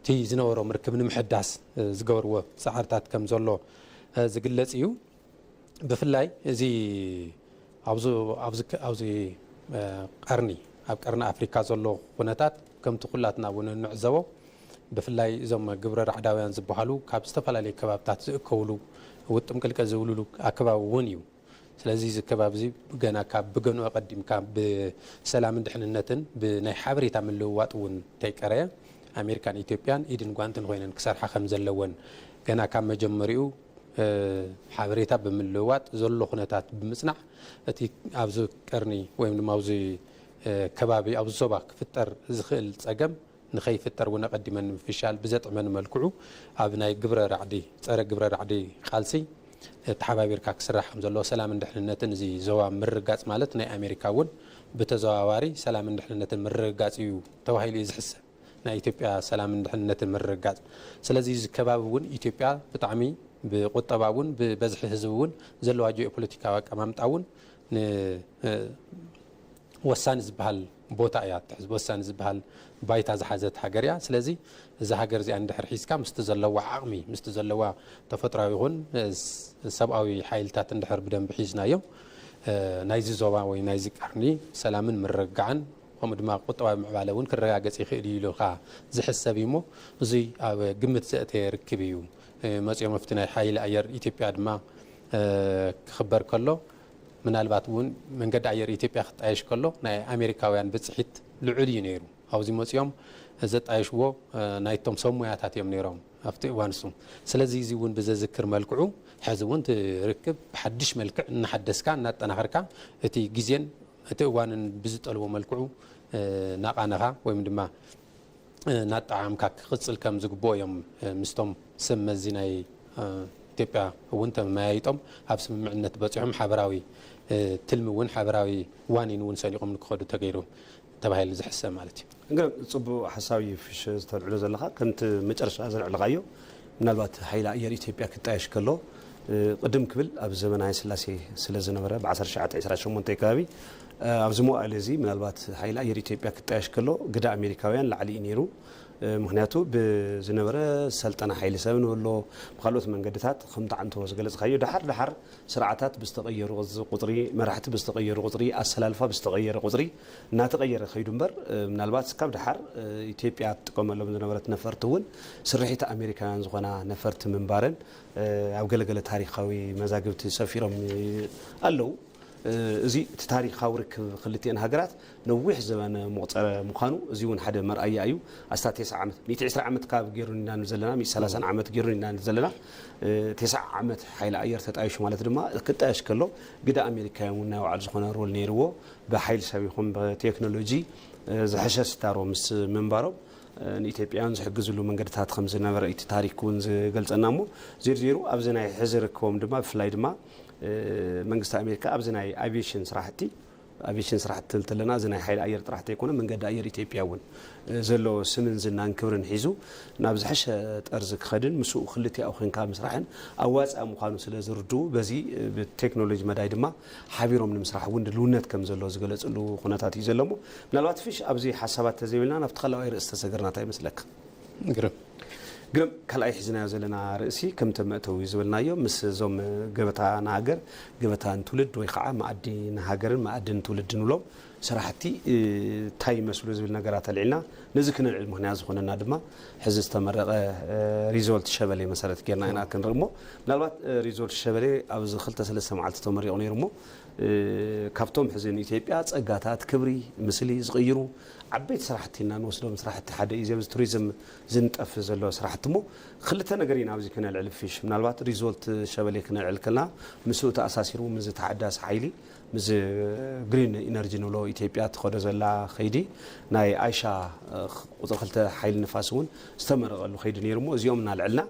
እቲ ዝነበሮም ርክብ ንምሕዳስ፣ እ፣ ዝገበርዎ ጻዕርታት ከም ዘሎ፣ እ፣ ዝግለጽ እዩ። ብፍላይ እዚ ኣብዚ፣ ኣብዚ፣ ኣብዚ፣ እ፣ ቀርኒ፣ ኣብ ቀርኒ ኣፍሪካ ዘሎ ኩነታት ከምቲ ኩላትና እውን እንዕዘቦ፣ ብፍላይ እዞም ግብረ ራዕዳውያን ዝበሃሉ ካብ ዝተፈላለዩ ከባብታት ዝእከብሉ፣ ውጥም ቅልቅል ዝብልሉ ኣከባቢ እውን እዩ። ስለዚ እዚ ከባቢ እዚ ገና ካብ ብገንኡ ኣቐዲምካ ብሰላምን ድሕንነትን ብናይ ሓበሬታ ምልውዋጥ እውን እንተይቀረየ ኣሜሪካን ኢትዮጵያን ኢድን ጓንትን ኮይነን ክሰርሓ ከም ዘለወን ገና ካብ መጀመሪኡ፣ እ፣ ሓበሬታ ብምልውዋጥ ዘሎ ኩነታት ብምጽናዕ እቲ ኣብዚ ቀርኒ ወይም ድማ ኣብዚ፣ እ፣ ከባቢ ኣብዚ ዞባ ክፍጠር ዝኽእል ጸገም ንኸይፍጠር እውን ኣቐዲመን ንምፍሻል ብዘጥዕመኒ መልክዑ ኣብ ናይ ግብረ ራዕዲ፣ ጸረ ግብረ ራዕዲ ቃልሲ ተሓባቢርካ ክስራሕ ከም ዘለዎ፣ ሰላምን ድሕንነትን እዚ ዞባ ምርግጋጽ ማለት ናይ ኣሜሪካ እውን ብተዘዋዋሪ ሰላምን ድሕንነትን ምርግጋጽ እዩ ተባሂሉ እዩ ዝሕሰብ፣ ናይ ኢትዮጵያ ሰላምን ድሕንነትን ምርግጋጽ። ስለዚ እዚ ከባቢ እውን ኢትዮጵያ ብጣዕሚ ብቁጠባ እውን ብበዝሒ ህዝቢ እውን ዘለዋ ጂኦፖለቲካዊ ኣቀማምጣ እውን ን-፣ እ፣ ወሳኒ ዝበሃል ቦታ እያ ትሕዝ። ወሳኒ ዝበሃል ባይታ ዝሓዘት ሃገር እያ። ስለዚ እዛ ሃገር እዚኣ እንድሕር ሒዝካ ምስቲ ዘለዋ ዓቕሚ፣ ምስቲ ዘለዋ ተፈጥሯዊ ይኹን፣ እ፣ ስ-፣ ሰብኣዊ ሓይልታት እንድሕር ብደንቢ ሒዝናዮም፣ እ፣ ናይዚ ዞባ ወይ ናይዚ ቀርኒ ሰላምን ምርግጋዕን ከምኡ ድማ ቁጠባዊ ምዕባለ እውን ክረጋገጽ ይኽእል እዩ ኢሉ ከኣ ዝሕሰብ እዩ እሞ፣ እዙይ ኣብ ግምት ዘእተየ ርክብ እዩ። እ፣ መጺኦም ኣብቲ ናይ ሓይሊ ኣየር ኢትዮጵያ ድማ፣ እ፣ ክኽበር ከሎ፣ ምናልባት እውን መንገዲ ኣየር ኢትዮጵያ ክጣየሽ ከሎ ናይ ኣሜሪካውያን ብጽሒት ልዑል እዩ ነይሩ። ኣብዚ መጺኦም ዘጣየሽዎ፣ እ፣ ናይቶም ሰብ ሞያታት እዮም ነይሮም ኣብቲ እዋን እሱ። ስለዚ እዚ እውን ብዘዝክር መልክዑ፣ ሕዚ እውን እቲ ርክብ ብሓድሽ መልክዕ እናሓደስካ እናጠናኸርካ፣ እቲ ግዜን እቲ እዋንን ብዝጠልቦ መልክዑ፣ እ፣ እናቓነኻ ወይም ድማ፣ እ፣ እናጠዓምካ ክቕጽል ከም ዝግብኦ እዮም፣ እ፣ ምስቶም ሰብ መዚ ናይ፣ እ፣ ኢትዮጵያ እውን ተመያይጦም ኣብ ስምምዕነት በጺሖም ሓበራዊ፣ እ፣ ትልሚ እውን ሓበራዊ ዋኒን እውን ሰኒቖም ንክኸዱ ተገይሩ ተባሂሉ ዝሕሰብ ማለት እዩ። እንግዲህ ጽቡቕ ሓሳብ እዩ ፍሽ ዝተልዕሎ ዘለኻ። ከምቲ መጨረሻ ዘልዕልኻዮ፣ ምናልባት ሓይሊ ኣየር ኢትዮጵያ ክጣየሽ ከሎ፣ እ፣ ቅድም ክብል ኣብ ዘመን ሃይለ ስላሴ ስለ ዝነበረ፣ ብ ዓሰርተ ትሽዓተ ዕስራን ሸሞንተን ከባቢ፣ እ፣ ኣብዚ መዋእል እዚ ምናልባት ሓይሊ ኣየር ኢትዮጵያ ክጣየሽ ከሎ፣ ግደ ኣሜሪካውያን ላዕሊ እዩ ነይሩ። እ፣ ምኽንያቱ ብዝነበረ ሰልጠና ሓይሊ ሰብ ንበሎ፣ ብካልኦት መንገድታት፣ ከምቲ ዓንቶ ዝገለጽካዮ፣ ደሓር ደሓር ስርዓታት ብዝተቐየሩ ቁጽ-፣ ቁጽሪ፣ መራሕቲ ብዝተቐየሩ ቁጽሪ፣ ኣሰላልፋ ብዝተቐየረ ቁጽሪ፣ እናተቐየረ ከይዱ እምበር፣ እ፣ ምናልባት እስካብ ደሓር፣ እ፣ ኢትዮጵያ ትጥቀመሎም ዝነበረት ነፈርቲ እውን ስርሒት ኣሜሪካውያን ዝኾና ነፈርቲ ምንባረን፣ እ፣ ኣብ ገለገለ ታሪኻዊ መዛግብቲ ሰፊሮም፣ እ፣ ኣለዉ። እ፣ እዚ እቲ ታሪኻዊ ርክብ ክልቲአን ሃገራት ነዊሕ ዘበን መቑጸረ ምዃኑ፣ እዚ እውን ሓደ መርኣያ እዩ። ኣስታት ተስዓ ዓመት፣ ሚእቲ ዕስራ ዓመት ካብ ገይሩን ኢና ንብል ዘለና፣ ሚእቲ ሰላሳን ዓመት ገይሩን ኢና ንብል ዘለና። እ፣ ተስዓ ዓመት ሓይሊ ኣየር ተጣይሹ ማለት ድማ፣ ክጣየሽ ከሎ ግደ ኣሜሪካውያን እውን ናይ ባዕሉ ዝኾነ ሮል ነይርዎ። ብሓይሊ ሰብ ይኹን ብቴክኖሎጂ፣ እ፣ ዝሐሸ ስታሮ ምስ ምንባሮም፣ እ፣ ንኢትዮጵያውያን ዝሕግዝሉ መንገድታት ከም ዝነበረ እቲ ታሪክ እውን ዝገልጸና እሞ፣ ዜሩ ዜሩ ኣብዚ ናይ ሕዚ ርክቦም ድማ፣ ብፍላይ ድማ፣ እ፣ መንግስቲ ኣሜሪካ ኣብዚ ናይ ኣቪዬሽን ስራሕቲ፣ ኣቪዬሽን ስራሕቲ እንተለና፣ እዚ ናይ ሓይሊ ኣየር ጥራሕ ዘይኮነ፣ መንገዲ ኣየር ኢትዮጵያ እውን፣ እ፣ ዘለዎ ስምን ዝናን ክብርን ሒዙ ናብ ዝሐሸ ጠርዚ ክኸድን፣ ምስኡ ክልቲኣኡ ኮንካ ምስራሕን ኣዋጻኢ ምዃኑ ስለ ዝርድኡ፣ በዚ፣ እ፣ ብቴክኖሎጂ መዳይ ድማ ሓቢሮም ንምስራሕ እውን ድልውነት ከም ዘሎ ዝገለጽሉ ኩነታት እዩ ዘሎ እሞ፣ ምናልባት ፍሽ ኣብዚ ሓሳባት ተዘይብልና ናብቲ ካልኣዋይ ርእሲ ተሰገርና፣ እንታይ ይመስለካ? ግርም። ግርም፣ ካልኣይ ሒዝናዮ ዘለና ርእሲ ከምቲ መእተዊ ዝበልናዮ፣ ምስ እዞም ገበታ ንሃገር፣ ገበታ ንትውልድ ወይ ከዓ መኣዲ ንሃገርን መኣዲ ንትውልድ ንብሎም ስራሕቲ፣ እ፣ እንታይ ይመስሉ ዝብል ነገራት ኣልዒልና፣ ነዚ ክነልዕል ምኽንያት ዝኾነና ድማ፣ ሕዚ ዝተመረቐ፣ እ፣ ሪዞልት ሸበሌ መሰረት ጌርና ኢና ክንርኢ እሞ፣ ምናልባት፣ እ፣ ሪዞልት ሸበሌ ኣብዚ ክልተ ሰለስተ መዓልቲ ተመሪቑ ነይሩ እሞ፣ እ፣ ካብቶም ሕዚ ንኢትዮጵያ ጸጋታት፣ ክብሪ፣ ምስሊ ዝቕይሩ ዓበይቲ ስራሕቲ ኢና ንወስዶም ስራሕቲ ሓደ እዩ። እዚ ኣብዚ ቱሪዝም ዝንጠፍ ዘሎ ስራሕቲ እሞ፣ ክልተ ነገር ኢና ኣብዚ ክነልዕል ፍሽ። ምናልባት ሪዞልት ሸበሌ ክነልዕል ከለና፣ ምስኡ ተኣሳሲሩ ምስ ተሓዳሲ ሓይሊ፣ ምስ ግሪን ኢነርጂ ንብሎ ኢትዮጵያ ትኸዶ ዘላ ከይዲ፣ ናይ ኣይሻ፣ እ፣ ቁጽሪ ክልተ ሓይሊ ንፋስ እውን ዝተመረቐሉ ከይዲ ነይሩ እሞ፣ እዚኦም እናልዕልና፣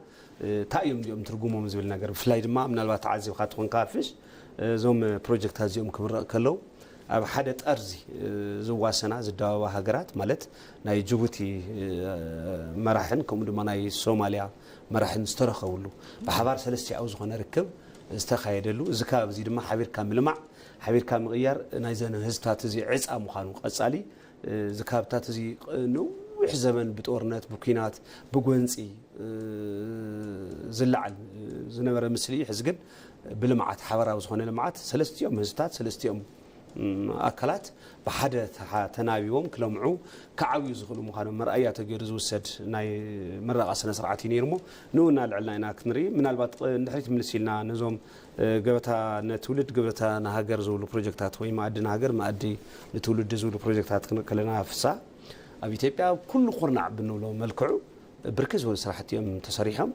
እ፣ እንታይ እዮም እዚኦም ትርጉሞም ዝብል ነገር፣ ብፍላይ ድማ ምናልባት ተዓዚብካ ትኾንካ ፍሽ፣ እ፣ እዞም ፕሮጀክታት እዚኦም ክምረቕ ከለዉ፣ ኣብ ሓደ ጠርዚ፣ እ፣ ዝዋሰና ዝዳወባ ሃገራት፣ ማለት ናይ ጅቡቲ፣ እ፣ መራሕን ከምኡ ድማ ናይ ሶማልያ መራሕን ዝተረኸብሉ፣ ብሓባር ሰለስቲኣዊ ዝኾነ ርክብ ዝተኻየደሉ፣ እዚ ከባቢ እዚ ድማ ሓቢርካ ምልማዕ፣ ሓቢርካ ምቕያር ናይዘን ህዝብታት እዚ ዕፃ ምዃኑ፣ ቀጻሊ፣ እ፣ እዚ ከባብታት እዚ፣ እ፣ ነዊሕ ዘመን ብጦርነት፣ ብኲናት፣ ብጎንፂ፣ እ፣ ዝለዓል፣ እ፣ ዝነበረ ምስሊ እዩ። ሕዚ ግን ብልምዓት፣ ሓበራዊ ዝኾነ ልምዓት፣ ሰለስቲኦም ህዝብታት፣ ሰለስቲኦም፣ እም፣ ኣካላት ብሓደ ተሓ-፣ ተናቢቦም ክለምዑ፣ ክዓብዩ ዝኽእሉ ምዃኖም መርኣያ ተገይሩ ዝውሰድ ናይ ምረቓ ስነ ስርዓት እዩ ነይሩ እሞ፣ ንኡ እናልዕልና ኢና ክንርኢ። ምናልባት፣ እ፣ ንድሕሪት ምልስ ኢልና ነዞም፣ እ፣ ገበታ ንትውልድ፣ ገበታ ንሃገር ዝብሉ ፕሮጀክታት ወይ መኣዲ ንሃገር፣ መኣዲ ንትውልዲ ዝብሉ ፕሮጀክታት ክንርኢ ከለና፣ ፍሳ ኣብ ኢትዮጵያ ኣብ ኩሉ ኩርናዕ ብንብሎ መልክዑ ብርክት ዝበሉ ስራሕቲ እዮም ተሰሪሖም።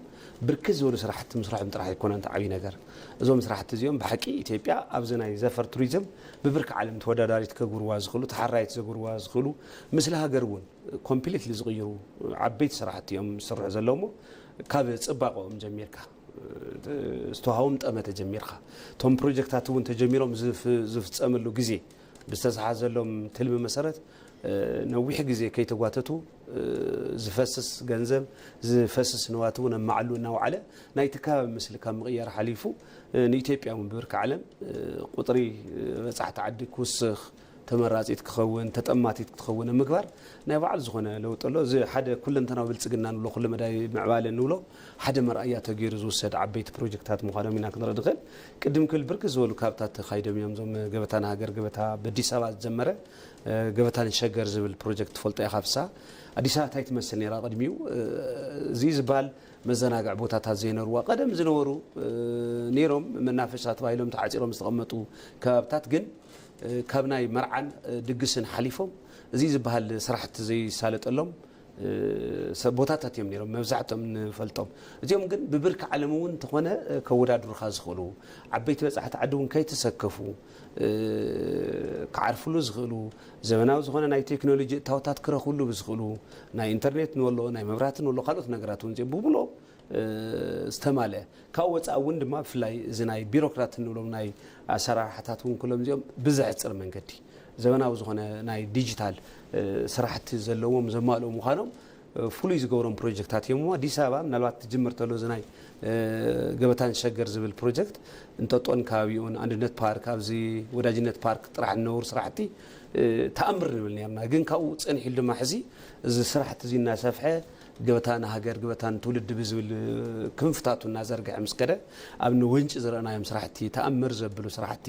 ብርክት ዝበሉ ስራሕቲ ምስራሖም ጥራሕ ኣይኮነን እቲ ዓብዪ ነገር። እዞም ስራሕቲ እዚኦም ብሓቂ ኢትዮጵያ ኣብዚ ናይ ዘፈር ቱሪዝም ብብርኪ ዓለም ተወዳዳሪት ከግብርዋ ዝኽእሉ፣ ተሓራይት ዘግብርዋ ዝኽእሉ፣ ምስሊ ሃገር እውን ኮምፕሊትሊ ዝቕይሩ ዓበይቲ ስራሕቲ እዮም ዝስርሑ ዘለዉ እሞ፣ ካብ ጽባቐኦም ጀሚርካ፣ ዝተዋሃቦም ጠመተ ጀሚርካ፣ እቶም ፕሮጀክታት እውን ተጀሚሮም ዝፍ-፣ ዝፍጸምሉ ግዜ ብዝተተሓዘሎም ትልሚ መሰረት፣ እ፣ ነዊሕ ግዜ ከይተጓተቱ፣ እ፣ ዝፈስስ ገንዘብ፣ ዝፈስስ ንዋት እውን ኣብ ማዕሉ እናወዓለ ናይቲ ከባቢ ምስሊ ካብ ምቕያር ሓሊፉ፣ እ፣ ንኢትዮጵያ እውን ብብርኪ ዓለም፣ እ፣ ቁፅሪ፣ እ፣ በፃሕቲ ዓዲ ክውስኽ፣ ተመራጺት ክኸውን፣ ተጠማቲት ክትኸውን ኣብ ምግባር ናይ ባዕሉ ዝኾነ ለውጢ ኣሎ። እዚ ሓደ ኩለንተናዊ ብልጽግና ንብሎ፣ ኩለ መዳይ ምዕባለ ንብሎ ሓደ መርኣያ ተገይሩ ዝውሰድ ዓበይቲ ፕሮጀክታት ምዃኖም ኢና ክንርኢ ንኽእል። ቅድም ክብል ብርክት ዝበሉ ካብታት ተኻይዶም እዮም። እዞም ገበታ ንሃገር፣ ገበታ በዲስ ኣበባ ዝጀመረ፣ እ፣ ገበታ ንሸገር ዝብል ፕሮጀክት ትፈልጦ ኢኻ ፍስሃ። ኣዲስ ኣበባ እንታይ ትመስል ነይራ ቅድሚኡ? እ፣ እዚ ዝበሃል መዘናግዒ ቦታታት ዘይነርዋ ቀደም ዝነበሩ፣ እ፣ ነይሮም፣ መናፈሻ ተባሂሎም ተዓፂሮም ዝተቐመጡ ከባብታት ግን፣ እ፣ ካብ ናይ መርዓን፣ እ፣ ድግስን ሓሊፎም እዚ ዝበሃል ስራሕቲ ዘይሳለጠሎም፣ እ፣ ሰ-፣ ቦታታት እዮም ነይሮም መብዛሕትኦም ንፈልጦም። እዚኦም ግን ብብርኪ ዓለም እውን እንተኾነ፣ እ፣ ከወዳድሩኻ ዝኽእሉ፣ ዓበይቲ በጻሕቲ ዓዲ እውን ከይተሰከፉ፣ እ፣ ክዓርፍሉ ዝኽእሉ፣ ዘመናዊ ዝኾነ ናይ ቴክኖሎጂ እታወታት ክረኽብሉ ብዝኽእሉ፣ ናይ ኢንተርኔት ንበሎ፣ ናይ መብራህቲ ንበሎ፣ ካልኦት ነገራት እውን እዚኦም ብምልኦም፣ እ፣ ዝተማልአ። ካብኡ ወጻኢ እውን ድማ ብፍላይ እዚ ናይ ቢሮክራት እንብሎም ናይ ኣሰራርሓታት እውን ኩሎም እዚኦም ብዘሕጽር መንገዲ ዘመናዊ ዝኾነ ናይ ዲጂታል፣ እ፣ ስራሕቲ ዘለዎም ዘማልኡ ምዃኖም፣ እ፣ ፍሉይ ዝገብሮም ፕሮጀክታት እዮም። ኣዲስ ኣበባ ምናልባት ትጅምር ተሎ እዚ ናይ፣ እ፣ ገበታ ንሸገር ዝብል ፕሮጀክት እንጠጦን ከባቢኡን፣ ኣንድነት ፓርክ፣ ኣብዚ ወዳጅነት ፓርክ ጥራሕ እንነብሩ ስራሕቲ፣ እ፣ ተኣምር ንብል ነርና። ግን ካብኡ ጸኒሑ ድማ ሕዚ እዚ ስራሕቲ እዚ እናሰፍሐ ገበታ ንሃገር፣ ገበታ ንትውልዲ ብዝብል ክንፍታቱ እናዘርግሐ ምስ ከደ፣ ኣብ ንወንጪ ዝረእናዮም ስራሕቲ፣ ተኣምር ዘብሉ ስራሕቲ፣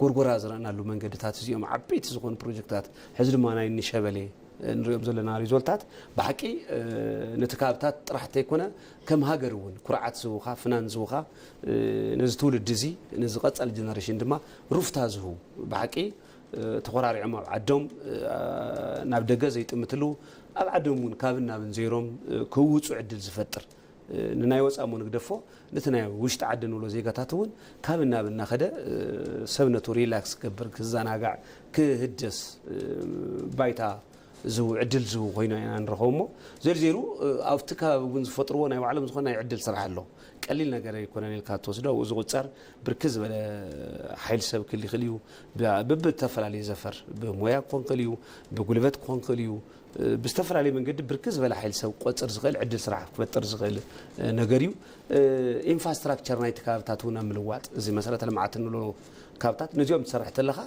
ጎርጎራ ዝረእናሉ መንገድታት እዚኦም ዓበይቲ ዝኾኑ ፕሮጀክታት፣ ሕዚ ድማ ናይ ንሸበሌ ንሪኦም ዘለና ሪዞልታት ብሓቂ፣ እ፣ ነቲ ከባብታት ጥራሕ እንተይኮነ ከም ሃገር እውን ኩርዓት ዝህቡኻ፣ ፍናን ዝህቡኻ፣ እ፣ ነዚ ትውልዲ እዚ፣ ነዚ ቀጻሊ ጀነሬሽን ድማ ሩፍታ ዝህቡ ብሓቂ፣ እ፣ ተኾራሪዖም ኣብ ዓዶም፣ እ፣ ናብ ደገ ዘይጥምትሉ፣ ኣብ ዓዶም እውን ካብን ናብን ዘይሮም፣ እ፣ ክህውጹ ዕድል ዝፈጥር፣ እ፣ ንናይ ወጻእ እሞ ንግደፎ፣ ነቲ ናይ ውሽጢ ዓዲ ንብሎ ዜጋታት እውን ካብን ናብን እናኸደ፣ እ፣ ሰብ ነቱ ሪላክስ ክገብር፣ ክዘናጋዕ፣ ክህደስ፣ እ፣ ባይታ ዝህቡ፣ ዕድል ዝህቡ ኮይኖም ኢና ንረኸቦ እሞ፣ ዘርዚሩ፣ እ፣ ኣብቲ ከባቢ እውን ዝፈጥርዎ ናይ ባዕሎም ዝኾነ ናይ ዕድል ስራሕ ኣሎ። ቀሊል ነገር ኣይኮነን ኢልካ ትወስዶ። ኣብኡ ዝቑጸር ብርክት ዝበለ ሓይሊ ሰብ ክህሊ ይኽእል እዩ። ብ-፣ ብብተፈላለየ ዘፈር፣ ብሞያ ክኾን ክእል እዩ፣ ብጉልበት ክኾን ክእል እዩ። እ፣ ብዝተፈላለየ መንገዲ ብርክት ዝበለ ሓይሊ ሰብ ክቆጽር ዝኽእል፣ ዕድል ስራሕ ክፈጥር ዝኽእል፣ እ፣ ነገር እዩ። እ፣ ኢንፍራስትራክቸር ናይቲ ከባብታት እውን ኣብ ምልዋጥ፣ እዚ መሰረተ ልምዓት እንብሎ ካብታት፣ ነዚኦም ትሰርሕ ተለኻ፣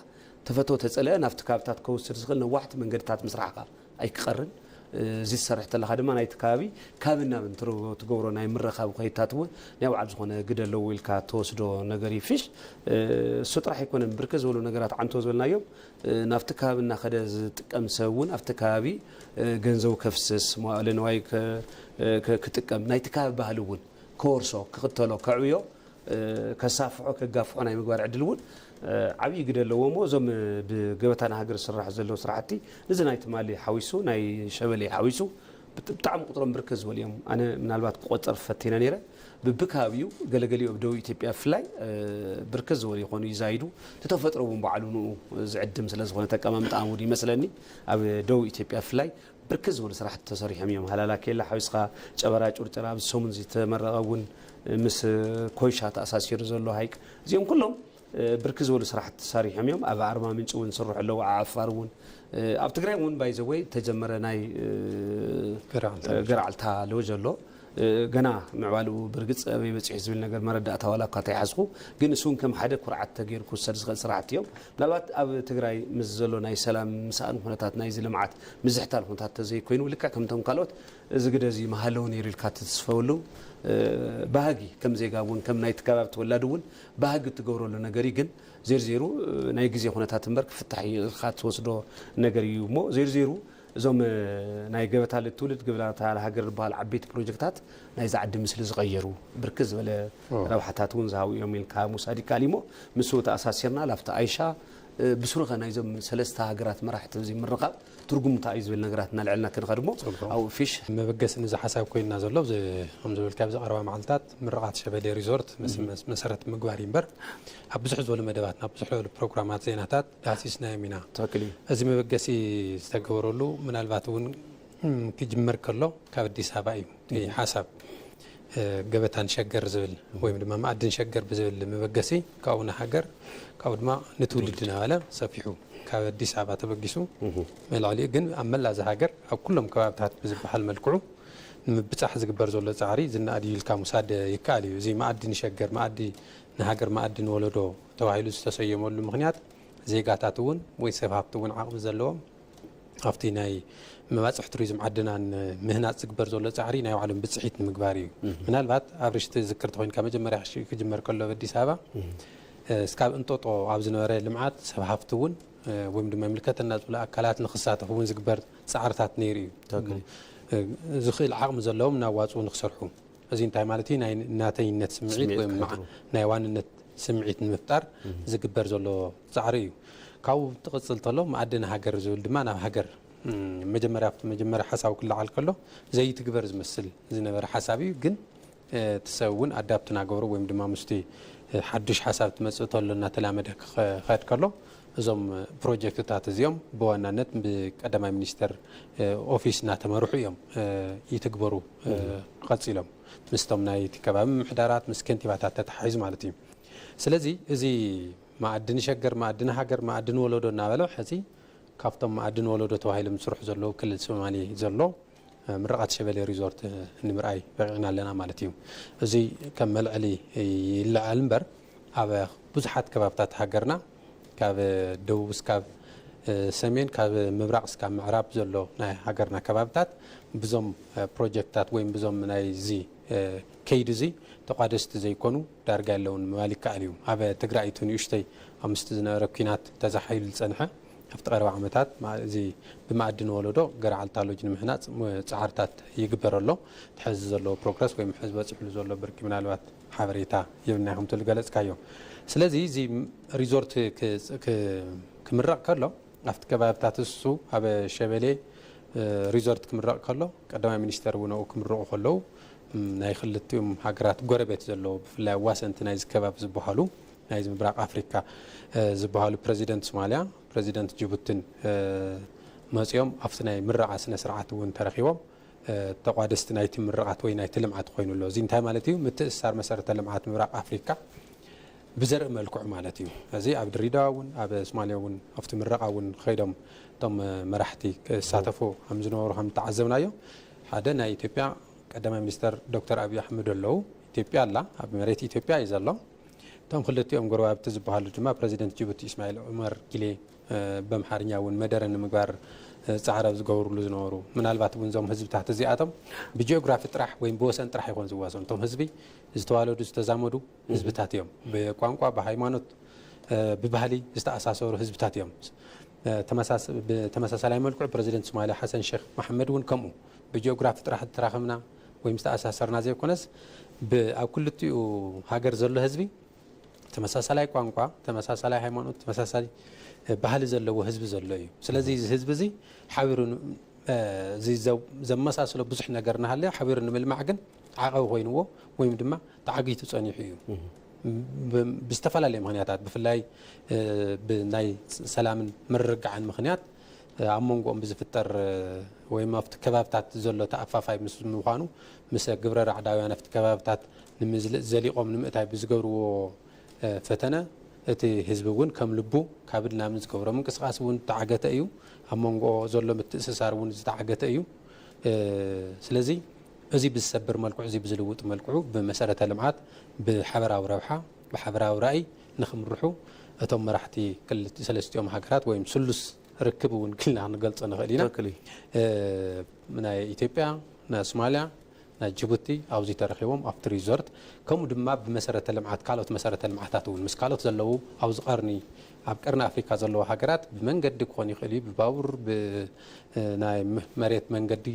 ተፈተወ ተጸለአ ናብቲ ከባብታት ከውስድ ዝኽእል ነዋሕቲ መንገድታት ምስራሕካ ኣይክቐርን። እ፣ እዚ ትሰርሕ ተለኻ ድማ ናይቲ ከባቢ ካብን ናብን ትረ-፣ ትገብሮ ናይ ምርኻብ ከይታት እውን ናይ ባዕሉ ዝኾነ ግደ ኣለዎ ኢልካ ትወስዶ ነገር እዩ። ፊሽ፣ እ፣ እሱ ጥራሕ ኣይኮነን፣ ብርክት ዝበሉ ነገራት ዓንቶ ዝበልናዮም፣ እ፣ ናብቲ ከባቢ እናኸደ ዝጥቀም ሰብ እውን ኣብቲ ከባቢ፣ እ፣ ገንዘቡ ከፍስስ፣ መዋእለ ንዋይ ከ-፣ እ፣ ከ-፣ ክጥቀም፣ ናይቲ ከባቢ ባህሊ እውን ከወርሶ፣ ክኽተሎ፣ ከዕብዮ፣ እ፣ ከሳፍሖ፣ ከጋፍሖ ናይ ምግባር ዕድል እውን፣ እ፣ ዓብዪ ግደ ኣለዎ እሞ፣ እዞም ብገበታ ንሃገር ዝስራሕ ዘሎ ስራሕቲ፣ እዚ ናይ ትማሊ ሓዊሱ፣ ናይ ሸበሌ ሓዊሱ፣ ብጥ-፣ ብጣዕሚ ቁፅሮም ብርክት ዝበሉ እዮም። ኣነ ምናልባት ክቆፀር ፈቲነ ነይረ። ብብከባቢኡ፣ ገለገሊኡ ኣብ ደቡብ ኢትዮጵያ ብፍላይ፣ እ፣ ብርክት ዝበሉ ይኾኑ፣ ይዛይዱ። እቲ ተፈጥሮ እውን ባዕሉ ንኡ ዝዕድም ስለ ዝኾነ፣ ተቀማምጣ እውን ይመስለኒ፣ ኣብ ደቡብ ኢትዮጵያ ብፍላይ ብርክት ዝበሉ ስራሕቲ ተሰሪሖም እዮም። ሃላላ ኬላ ሓዊስካ፣ ጨበራ ጩርጨራ ኣብዚ ሰሙን ዝተመረቐ እውን፣ ምስ ኮይሻ ተኣሳሲሩ ዘሎ ሃይቅ፣ እዚኦም ኩሎም፣ እ፣ ብርክት ዝበሉ ስራሕቲ ተሰሪሖም እዮም። ኣብ ኣርባ ምንጭ እውን ዝስርሑ ኣለዉ፣ ኣብ ዓፋር እውን፣ እ፣ ኣብ ትግራይ እውን ባይዘወይ ተጀመረ ናይ፣ እ፣ ገራዕልታ እ፣ ሎጅ። ገራዕልታ ሎጅ ኣሎ። እ፣ ገና ምዕባልኡ ብርግፅ ኣበይ በፂሑ ዝብል ነገር መረዳእታ ዋላ እኳ ተይሓዝኩ፣ ግን እሱ እውን ከም ሓደ ኩርዓት ተገይሩ ክውሰድ ዝኽእል ስራሕቲ እዮም። ምናልባት ኣብ ትግራይ ምስ ዘሎ ናይ ሰላም ምስኣን ኩነታት ናይዚ ልምዓት ምዝሕታል ኩነታት ተዘይኮይኑ፣ ልክዕ ከምቶም ካልኦት እዚ ግደ እዚ ምሃለወ ነይሩ ኢልካ ትትስፈወሉ፣ እ፣ ባህጊ ከም ዜጋ እውን ከም ናይቲ ከባቢ ተወላዲ እውን ባህጊ ትገብረሉ ነገር እዩ። ግን ዜርዜሩ፣ እ፣ ናይ ግዜ ኩነታት እምበር ክፍታሕ እዩ ኢልካ ትወስዶ ነገር እዩ እሞ፣ ዜርዜሩ እዞም፣ እ፣ ናይ ገበታ ለትውልድ ገበታ ለሃገር ዝበሃል ዓበይቲ ፕሮጀክታት ናይዚ ዓዲ ምስሊ ዝቐየሩ፣ ብርክት ዝበለ ኦ። ረብሓታት እውን ዝሃቡ እዮም ኢልካ ምውሳድ ይከኣል እዩ እሞ፣ ምስኡ ተኣሳሲርና ላፍቲ ኣይሻ፣ እ፣ ብስሩኸ ናይዞም ሰለስተ ሃገራት መራሕቲ እዚ ምርኻብ ትርጉም እንታይ እዩ ዝብል ነገራት እናልዐልና ክንኸድ እሞ፣ ጽቡቕ። ኣብኡ ፊሽ። መበገሲ ንዚ ሓሳብ ኮይንና ዘሎ፣ እዚ ከም ዝበልካ፣ ኣብዚ ቀረባ መዓልታት ምርቓት ሸበሌ ሪዞርት መስ-፣ እም። መስ-፣ መሰረት ምግባር እዩ እምበር፣ ኣብ ብዙሕ ዝበሉ መደባትና፣ ኣብ ብዙሕ ዝበሉ ፕሮግራማት ዜናታት ዳህሲስናዮም ኢና። ትኽክል እዩ። እዚ መበገሲ ዝተገበረሉ ምናልባት እውን፣ እም፣ ክጅመር ከሎ ካብ ኣዲስ ኣበባ እዩ እቲ እም። ሓሳብ። እ፣ ገበታን ሸገር ዝብል ወይም ድማ መኣድን ሸገር ብዝብል መበገሲ ካብኡ ንሃገር፣ ካብኡ ድማ ንትውልዲ ትውልዲ። እናበለ ሰፊሑ ካብ ኣዲስ ኣበባ ተበጊሱ እህ። መልዕሊኡ ግን ኣብ መላእ እዛ ሃገር ኣብ ኩሎም ከባብታት ብዝበሃል መልክዑ ንምብጻሕ ዝግበር ዘሎ ጻዕሪ ዝነኣድ እዩ ኢልካ ምውሳድ ይከኣል እዩ። እዚ መኣዲ ንሸገር፣ መኣዲ ንሃገር፣ መኣዲ ንወለዶ ተባሂሉ ዝተሰየመሉ ምኽንያት ዜጋታት እውን ወይ ሰብ ሃብቲ እውን ዓቕሚ ዘለዎም ኣብቲ ናይ መባፅሒ ቱሪዝም ዓድና ንምህናፅ ዝግበር ዘሎ ፃዕሪ ናይ ባዕሎም ብፅሒት ንምግባር እዩ። ምናልባት ኣብርሽ ትዝክር ተኮይንካ መጀመርያ ክሽ- ክጅመር ከሎ ኣብ ኣዲስ ኣበባ እስካብ እንጦጦ ኣብ ዝነበረ ልምዓት ሰብ ሃፍቲ እውን ወይም ድማ ይምልከተና ዝብሉ ኣካላት ንክሳተፉ እውን ዝግበር ፃዕርታት ነይሩ እዩ። ዝኽእል ዓቕሚ ዘለዎም እናዋፅኡ ንክሰርሑ፣ እዚ እንታይ ማለት እዩ? ናይ ናተይነት ስምዒት ወይም ናይ ዋንነት ስምዒት ንምፍጣር ዝግበር ዘሎ ፃዕሪ እዩ። ካብኡ ትቕፅል ተሎ መኣድን ሃገር ዝብል ድማ ናብ ሃገር መጀመርያ ኣብቲ መጀመርያ ሓሳቡ ክለዓል ከሎ ዘይትግበር ዝመስል ዝነበረ ሓሳብ እዩ። ግን እቲ ሰብ እውን ኣዳፕት እናገበሩ ወይም ድማ ምስቲ ሓዱሽ ሓሳብ ትመፅእ ተሎ እናተላመደ ክኸድ ከሎ እዞም ፕሮጀክትታት እዚኦም ብዋናነት ብቀዳማይ ሚኒስተር ኦፊስ እናተመርሑ እዮም ይትግበሩ ቀፂሎም፣ ምስቶም ናይቲ ከባቢ ምምሕዳራት ምስ ከንቲባታት ተተሓሒዙ ማለት እዩ። ስለዚ እዚ መኣድን ሸገር፣ መኣድን ሃገር፣ መኣድን ወለዶ እናበለ ሕዚ ካብቶም መኣድን ወለዶ ተባሂሎም ዝስርሑ ዘለዉ ክልል ሶማሌ ዘሎ ምርቓት ሸበሌ ሪዞርት ንምርኣይ በቂዕና ኣለና ማለት እዩ። እዚ ከም መልዕሊ ይለዓል እምበር ኣብ ብዙሓት ከባብታት ሃገርና ካብ ደቡብ እስካብ ሰሜን ካብ ምብራቕ እስካብ ምዕራብ ዘሎ ናይ ሃገርና ከባብታት ብዞም ፕሮጀክትታት ወይም ብዞም ናይ እዚ ከይዲ እዚ ተቋደስቲ ዘይኮኑ ዳርጋ የለውን ምባል ይከኣል እዩ። ኣብ ትግራይ እቲ ንእሽተይ ኣብ ምስቲ ዝነበረ ኲናት ተዛሓይሉ ዝፀንሐ ኣብቲ ቀረባ ዓመታት እዚ ብመኣድን ወለዶ ገርዓልታ ሎጅ ንምህናፅ ፃዕርታት ይግበር ኣሎ። ሕዚ ዘለዎ ፕሮግረስ ወይም ሕዚ በፂሕሉ ዘሎ ብርኪ ምናልባት ሓበሬታ የብልና ከምቲ ዝገለፅካዮ። ስለዚ እዚ ሪዞርት ክምረቕ ከሎ ኣብቲ ከባብታት እሱ ኣብ ሸበሌ ሪዞርት ክምረቕ ከሎ ቀዳማይ ሚኒስተር እውን ኣብኡ ክምረቑ ከለዉ ናይ ክልቲኦም ሃገራት ጎረቤት ዘለዉ ብፍላይ ኣዋሰንቲ ናይዚ ከባቢ ዝበሃሉ ናይዚ ምብራቕ ኣፍሪካ ዝበሃሉ ፕረዚደንት ሶማልያ፣ ፕረዚደንት ጅቡትን መፂኦም ኣብቲ ናይ ምረቓ ስነ ስርዓት እውን ተረኺቦም ተቋደስቲ ናይቲ ምርቓት ወይ ናይቲ ልምዓት ኮይኑ ኣሎ። እዚ እንታይ ማለት እዩ? ምትእስሳር መሰረተ ልምዓት ምብራቕ ኣፍሪካ ብዘርኢ መልክዑ ማለት እዩ። እዚ ኣብ ድሬዳዋ እውን ኣብ ሶማልያ እውን ኣብቲ ምረቓ እውን ከይዶም እቶም መራሕቲ ክሳተፉ ከም ዝነበሩ ከም ተዓዘብናዮ ሓደ ናይ ኢትዮጵያ ቀዳማይ ሚኒስተር ዶክተር ኣብይ ኣሕመድ ኣለዉ። ኢትዮጵያ ኣላ፣ ኣብ መሬት ኢትዮጵያ እዩ ዘሎ። እቶም ክልቲኦም ጎረባብቲ ዝበሃሉ ድማ ፕረዚደንት ጅቡቲ እስማኤል ዑመር ጊሌ በምሓርኛ እውን መደረ ንምግባር ፃዕሪ ኣብ ዝገብርሉ ዝነበሩ ምናልባት እውን እዞም ህዝብታት እዚኣቶም ብጂኦግራፊ ጥራሕ ወይም ብወሰን ጥራሕ ይኾን ዝዋሰኑ እቶም ህዝቢ ዝተዋለዱ ዝተዛመዱ ህዝብታት እዮም። ብቋንቋ፣ ብሃይማኖት፣ ብባህሊ ዝተኣሳሰሩ ህዝብታት እዮም። ብተመሳሳላይ መልክዑ ፕረዚደንት ሶማሊያ ሓሰን ሼክ መሓመድ እውን ከምኡ ብጂኦግራፊ ጥራሕ ዝተራኸብና ወይም ዝተኣሳሰርና ዘይኮነስ ኣብ ክልቲኡ ሃገር ዘሎ ህዝቢ ተመሳሳላይ ቋንቋ፣ ተመሳሳላይ ሃይማኖት፣ ተመሳሳሊ ባህሊ ዘለዎ ህዝቢ ዘሎ እዩ። ስለዚ እዚ ህዝቢ እዚ ሓቢሩ ዘመሳስሎ ብዙሕ ነገር እናሃለየ ሓቢሩ ንምልማዕ ግን ዓቐብ ኮይንዎ ወይም ድማ ተዓጊቱ ፀኒሑ እዩ። ብዝተፈላለየ ምክንያታት ብፍላይ ብናይ ሰላምን ምርግጋዕን ምክንያት ኣብ መንጎኦም ብዝፍጠር ወይም ኣብቲ ከባብታት ዘሎ ተኣፋፋይ ምስ ምዃኑ ምስ ግብረ ራዕዳውያን ኣብቲ ከባብታት ንምዝልእ ዘሊቖም ንምእታይ ብዝገብርዎ ፈተነ እቲ ህዝቢ እውን ከም ልቡ ካብ ድናምን ዝገብሮ ምንቅስቃስ እውን ዝተዓገተ እዩ። ኣብ መንጎ ዘሎ ምትእስሳር እውን ዝተዓገተ እዩ። ስለዚ እዚ ብዝሰብር መልክዑ እዚ ብዝልውጥ መልክዑ ብመሰረተ ልምዓት ብሓበራዊ ረብሓ ብሓበራዊ ራእይ ንክምርሑ እቶም መራሕቲ ክልቲ ሰለስቲኦም ሃገራት ወይም ስሉስ ርክብ እውን ክልና ክንገልፆ ንኽእል ኢና። ናይ ኢትዮጵያ፣ ናይ ሶማሊያ፣ ናይ ጅቡቲ ኣብዚ ተረኺቦም ኣብቲ ሪዞርት ከምኡ ድማ ብመሰረተ ልምዓት ካልኦት መሰረተ ልምዓታት እውን ምስ ካልኦት ዘለዉ ኣብዚ ቀርኒ ኣብ ቀርኒ ኣፍሪካ ዘለዉ ሃገራት ብመንገዲ ክኾን ይኽእል እዩ፣ ብባቡር፣ ብናይ መሬት መንገዲ፣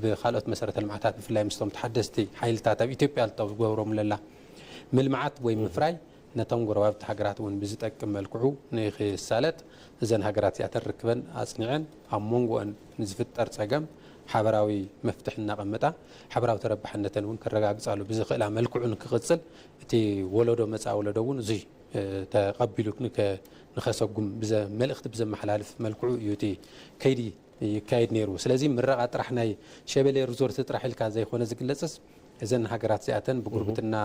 ብካልኦት መሰረተ ልምዓታት ብፍላይ ምስቶም ተሓደስቲ ሓይልታት ኣብ ኢትዮጵያ ዝገብሮም ለላ ምልምዓት ወይ ምፍራይ ነቶም ጎረባብቲ ሃገራት እውን ብዝጠቅም መልክዑ ንክሳለጥ እዘን ሃገራት እዚኣተን ርክበን ኣፅኒዐን ኣብ መንጎአን ንዝፍጠር ፀገም ሓበራዊ መፍትሒ እናቐመጣ ሓበራዊ ተረባሕነተን እውን ከረጋግፃሉ ብዝኽእላ መልክዑ ንክቕፅል እቲ ወለዶ መፃኢ ወለዶ እውን እዙይ ተቐቢሉ ንኸሰጉም መልእኽቲ ብዘመሓላልፍ መልክዑ እዩ እቲ ከይዲ ይካየድ ነይሩ። ስለዚ ምረቓ ጥራሕ ናይ ሸበሌ ሪዞርት ጥራሕ ኢልካ ዘይኮነ ዝግለፅስ እዘን ሃገራት እዚኣተን ብጉርብትና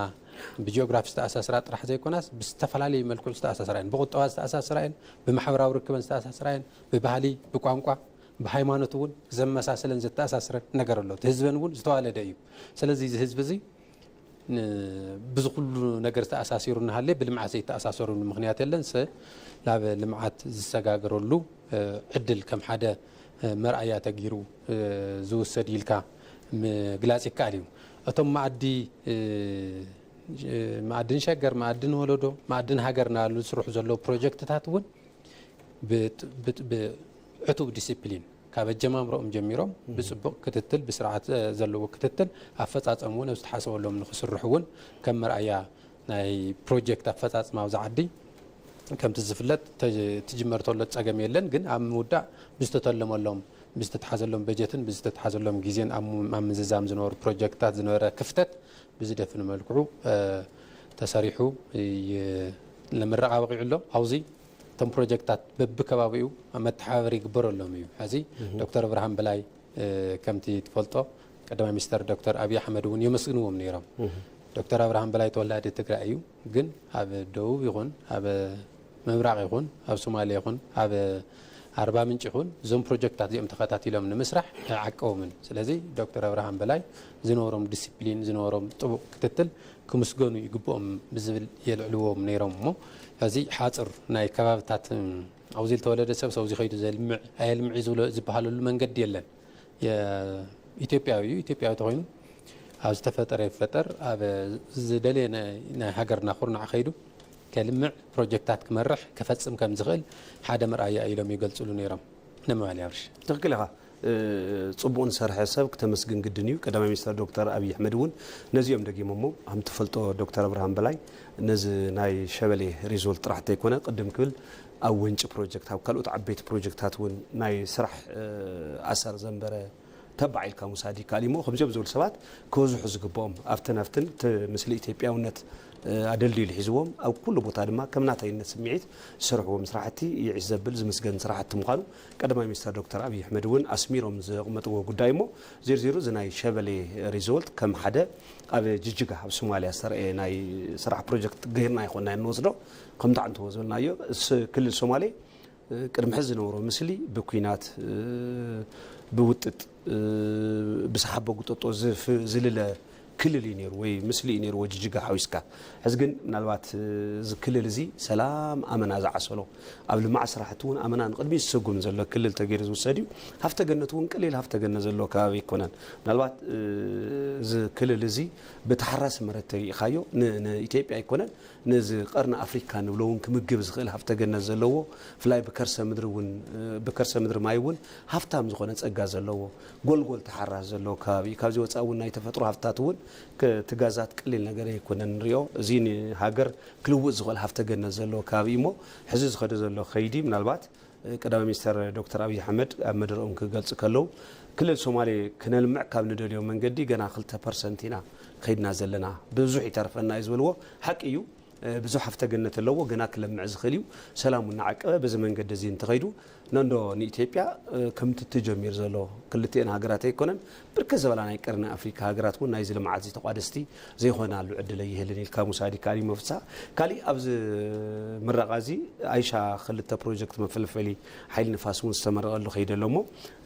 ብጂኦግራፊ ዝተኣሳስራ ጥራሕ ዘይኮናስ ብዝተፈላለዩ መልክዑ ዝተኣሳስራ እየን። ብቁጠባ ዝተኣሳስራ እየን፣ ብማሕበራዊ ርክበን ዝተኣሳስራ እየን፣ ብባህሊ፣ ብቋንቋ፣ ብሃይማኖት እውን ዘመሳስለን ዘተኣሳስረን ነገር ኣሎ። እቲ ህዝበን እውን ዝተዋለደ እዩ። ስለዚ እዚ ህዝቢ እዚ ን-፣ ብዚ ኩሉ ነገር ዝተኣሳሲሩ እናሃለየ ብልምዓት ዘይተኣሳሰሩሉ ምኽንያት የለን። ሰ ናብ ልምዓት ዝሰጋገረሉ፣ እ፣ ዕድል ከም ሓደ፣ እ፣ መርኣያ ተገይሩ፣ እ፣ ዝውሰድ ኢልካ ምግላጽ ይከኣል እዩ። እቶም መኣዲ፣ እ፣ መኣድን ሸገር፣ መኣድን ወለዶ፣ መኣድን ሃገር እናበሉ ዝስርሑ ዘለዉ ፕሮጀክትታት እውን ብጥ-፣ ብጥ-፣ ብዕቱብ ዲሲፕሊን ካብ ኣጀማምሮኦም ጀሚሮም ብጽቡቕ ክትትል፣ ብስርዓት፣ እ፣ ዘለዎ ክትትል ኣፈጻጸምኡ እውን ኣብ ዝተሓሰበሎም ንክስርሑ እውን ከም መርኣያ ናይ ፕሮጀክት ኣፈጻጽማ ኣብዚ ዓዲ ከምቲ ዝፍለጥ ተ-፣ ትጅመር ተሎ ጸገም የለን፣ ግን ኣብ ምውዳእ ብዝተተለመሎም፣ ብዝተተሓዘሎም በጀትን ብዝተተሓዘሎም ግዜን ኣብ ም-፣ ኣብ ምዝዛም ዝነበሩ ፕሮጀክትታት ዝነበረ ክፍተት ብዝደፍን መልክዑ፣ እ፣ ተሰሪሑ ይ-፣ ንምረቓ በቒዑ ኣሎ። ኣብዚ እቶም ፕሮጀክትታት በብከባቢኡ መተሓባበሪ ይግበረሎም እዩ። ሕዚ ዶክተር ብርሃን በላይ፣ እ፣ ከምቲ ትፈልጦ ቀዳማይ ሚኒስተር ዶክተር ኣብይ ኣሕመድ እውን የመስግንዎም ነይሮም። ዶክተር ኣብርሃም በላይ ተወላዲ ትግራይ እዩ፣ ግን ኣብ ደቡብ ይኹን ኣብ ምብራቕ ይኹን ኣብ ሶማሌ ይኹን ኣብ ኣርባ ምንጭ ይኹን እዞም ፕሮጀክታት እዚኦም ተኸታቲሎም ንምስራሕ ኣይዓቀቦምን። ስለዚ ዶክተር ኣብርሃም በላይ ዝነበሮም ዲሲፕሊን፣ ዝነበሮም ጥቡቕ ክትትል ክምስገኑ ይግብኦም ብዝብል የልዕልዎም ነይሮም። እሞ ሕዚ ሓፅር ናይ ከባብታት፣ እም፣ ኣብዚ ዝተወለደ ሰብ ሰብዚ ከይዱ ዘልምዕ ኣየልምዕ ዝብሎ ዝበሃለሉ መንገዲ የለን። የ-፣ ኢትዮጵያዊ እዩ። ኢትዮጵያዊ ተኮይኑ ኣብ ዝተፈጠረ ይፈጠር፣ ኣብ ዝደለየ ናይ፣ ናይ ሃገርና ኩርናዕ ከይዱ ከልምዕ፣ ፕሮጀክታት ክመርሕ፣ ክፈጽም ከም ዝኽእል ሓደ መርኣያ ኢሎም ይገልጽሉ ነይሮም። ንምባል ኣብርሽ። ትኽክል ኢኻ። እ፣ ጽቡቕ ንሰርሐ ሰብ ክተመስግን ግድን እዩ። ቀዳማይ ሚኒስተር ዶክተር ኣብይ ኣሕመድ እውን ነዚኦም ደጊሞሞ። ከም ትፈልጦ ዶክተር ኣብርሃም በላይ ነዚ ናይ ሸበሌ ሪዞርት ጥራሕ ተይኮነ ቅድም ክብል ኣብ ወንጪ ፕሮጀክት፣ ኣብ ካልኦት ዓበይቲ ፕሮጀክታት እውን ናይ ስራሕ፣ እ፣ ኣሰር ዘንበረ ተባዕ ኢልካ ምውሳድ ይከኣል እዩ። እሞ ከምዚኦም ዝበሉ ሰባት ክበዝሑ ዝግብኦም ኣብተን ኣብትን እቲ ምስሊ ኢትዮጵያውነት፣ እ፣ ኣደልዲሉ ሒዝዎም ኣብ ኩሉ ቦታ ድማ ከም ናተይነት ስምዒት ዝሰርሕዎም ስራሕቲ ይዒስ ዘብል ዝምስገን ስራሕቲ ምዃኑ ቀዳማይ ሚኒስተር ዶክተር ኣብይ ኣሕመድ እውን ኣስሚሮም ዘቕመጥዎ ጉዳይ እሞ ዚርዚሩ እዚ ናይ ሸበሌ ሪዞርት ከም ሓደ ኣብ ጅጅጋ ኣብ ሶማልያ ዝተረኣየ ናይ ስራሕ ፕሮጀክት ገይርና ይኾንና እንወስዶ ከምቲ ዓንተዎ ዝበልናዮ ስ-፣ ክልል ሶማሌ ቅድሚ ሕዚ ዝነበሮ ምስሊ ብኲናት፣ ብውጥጥ፣ ብሰሓቦ ጉጠጦ ዝፍ-፣ ዝልለ ክልል እዩ ነይሩ ወይ ምስሊ እዩ ነይርዎ ጅጅጋ ሓዊስካ። ሕዚ ግን ምናልባት እዚ ክልል እዚ ሰላም ኣመና ዝዓሰሎ፣ ኣብ ልምዓት ስራሕቲ እውን ኣመና ንቕድሚት ዝስጉም ዘሎ ክልል ተገይሩ ዝውሰድ እዩ። ሃፍተ ገነት እውን ቀሊል ሃፍተ ገነት ዘለዎ ከባቢ ኣይኮነን። ምናልባት እዚ ክልል እዚ ብተሓራሲ መሬት ተሪኢኻዮ ን-፣ ንኢትዮጵያ ኣይኮነን ነዚ ቀርኒ ኣፍሪካ ንብሎ እውን ክምግብ ዝኽእል ሃፍተ ገነት ዘለዎ፣ ብፍላይ ብከርሰ ምድሪ እውን፣ ብከርሰ ምድሪ ማይ እውን ሃፍታም ዝኾነ ጸጋ ዘለዎ፣ ጎልጎል ተሓራሲ ዘለዎ ከባቢ እዩ። ካብዚ ወጻኢ እውን ናይ ተፈጥሮ ሃፍትታት እውን ክ-፣ ትጋዛት ቀሊል ነገር ኣይኮነን ንሪኦ። እዚ ንሃገር ክልውጥ ዝኽእል ሃፍተ ገነት ዘለዎ ከባቢ እዩ እሞ፣ ሕዚ ዝኸደ ዘሎ ከይዲ ምናልባት ቀዳማይ ሚኒስተር ዶክተር ኣብይ ኣሕመድ ኣብ መደረኦም ክገልጹ ከለዉ፣ ክልል ሶማሌ ክነልምዕ ካብ ንደልዮ መንገዲ ገና ክልተ ፐርሰንት ኢና ከይድና ዘለና፣ ብዙሕ ይተርፈና እዩ ዝበልዎ ሓቂ እዩ። ብዙሕ ሃፍተ ገነት ኣለዎ፣ ገና ክለምዕ ዝኽእል እዩ። ሰላሙ እናዓቀበ በዚ መንገዲ እዚ እንተኸይዱ፣ ነንዶ ንኢትዮጵያ ከምቲ ተጀሚሩ ዘሎ ክልቲኤን ሃገራት ኣይኮነን፣ ብርክት ዝበላ ናይ ቀርኒ ኣፍሪካ ሃገራት እውን ናይዚ ልምዓት እዚ ተቋደስቲ ዘይኾናሉ ዕድል ኣይህልን ኢልካ ምውሳድ ይከኣል እዩ። መፍሳ ካሊእ ኣብዚ ምረቓ እዚ ኣይሻ ክልተ ፕሮጀክት መፈልፈሊ ሓይሊ ንፋስ እውን ዝተመረቐሉ ከይዲ ኣሎ እሞ፣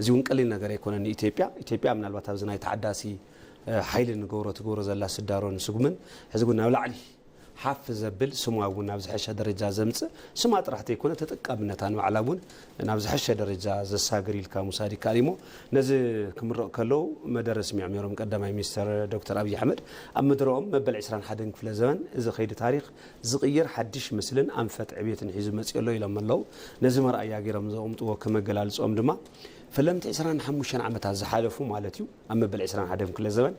እዚ እውን ቀሊል ነገር ኣይኮነን ንኢትዮጵያ። ኢትዮጵያ ምናልባት ኣብዚ ናይ ተሓዳሲ፣ እ፣ ሓይሊ ንገብሮ ትገብሮ ዘላ ስዳሮ ንስጉምን ሕዚ እውን ናብ ላዕሊ ሓፍ ዘብል ስማ እውን ናብ ዝሐሸ ደረጃ ዘምፅእ ስማ ጥራሕ ተይኮነ ተጠቃምነታ ንባዕላ እውን ናብ ዝሐሸ ደረጃ ዘሳግር ኢልካ ምውሳድ ይከኣል እዩ እሞ፣ ነዚ ክምረቕ ከለዉ መደረ ስሚዖም ነይሮም ቀዳማይ ሚኒስተር ዶክተር ኣብይ ኣሕመድ ኣብ መደረኦም መበል ዕስራን ሓደን ክፍለ ዘመን እዚ ከይዲ ታሪክ ዝቕይር ሓድሽ ምስልን ኣንፈት ዕብየትን ሒዙ መፂኡ ኣሎ ኢሎም ኣለዉ። ነዚ መርኣያ ገይሮም ዘቕምጥዎ ከመገላልፅኦም ድማ ፈለምቲ ዕስራን ሓሙሽተን ዓመታት ዝሓለፉ ማለት እዩ ኣብ መበል ዕስራን ሓደን ክፍለ ዘመን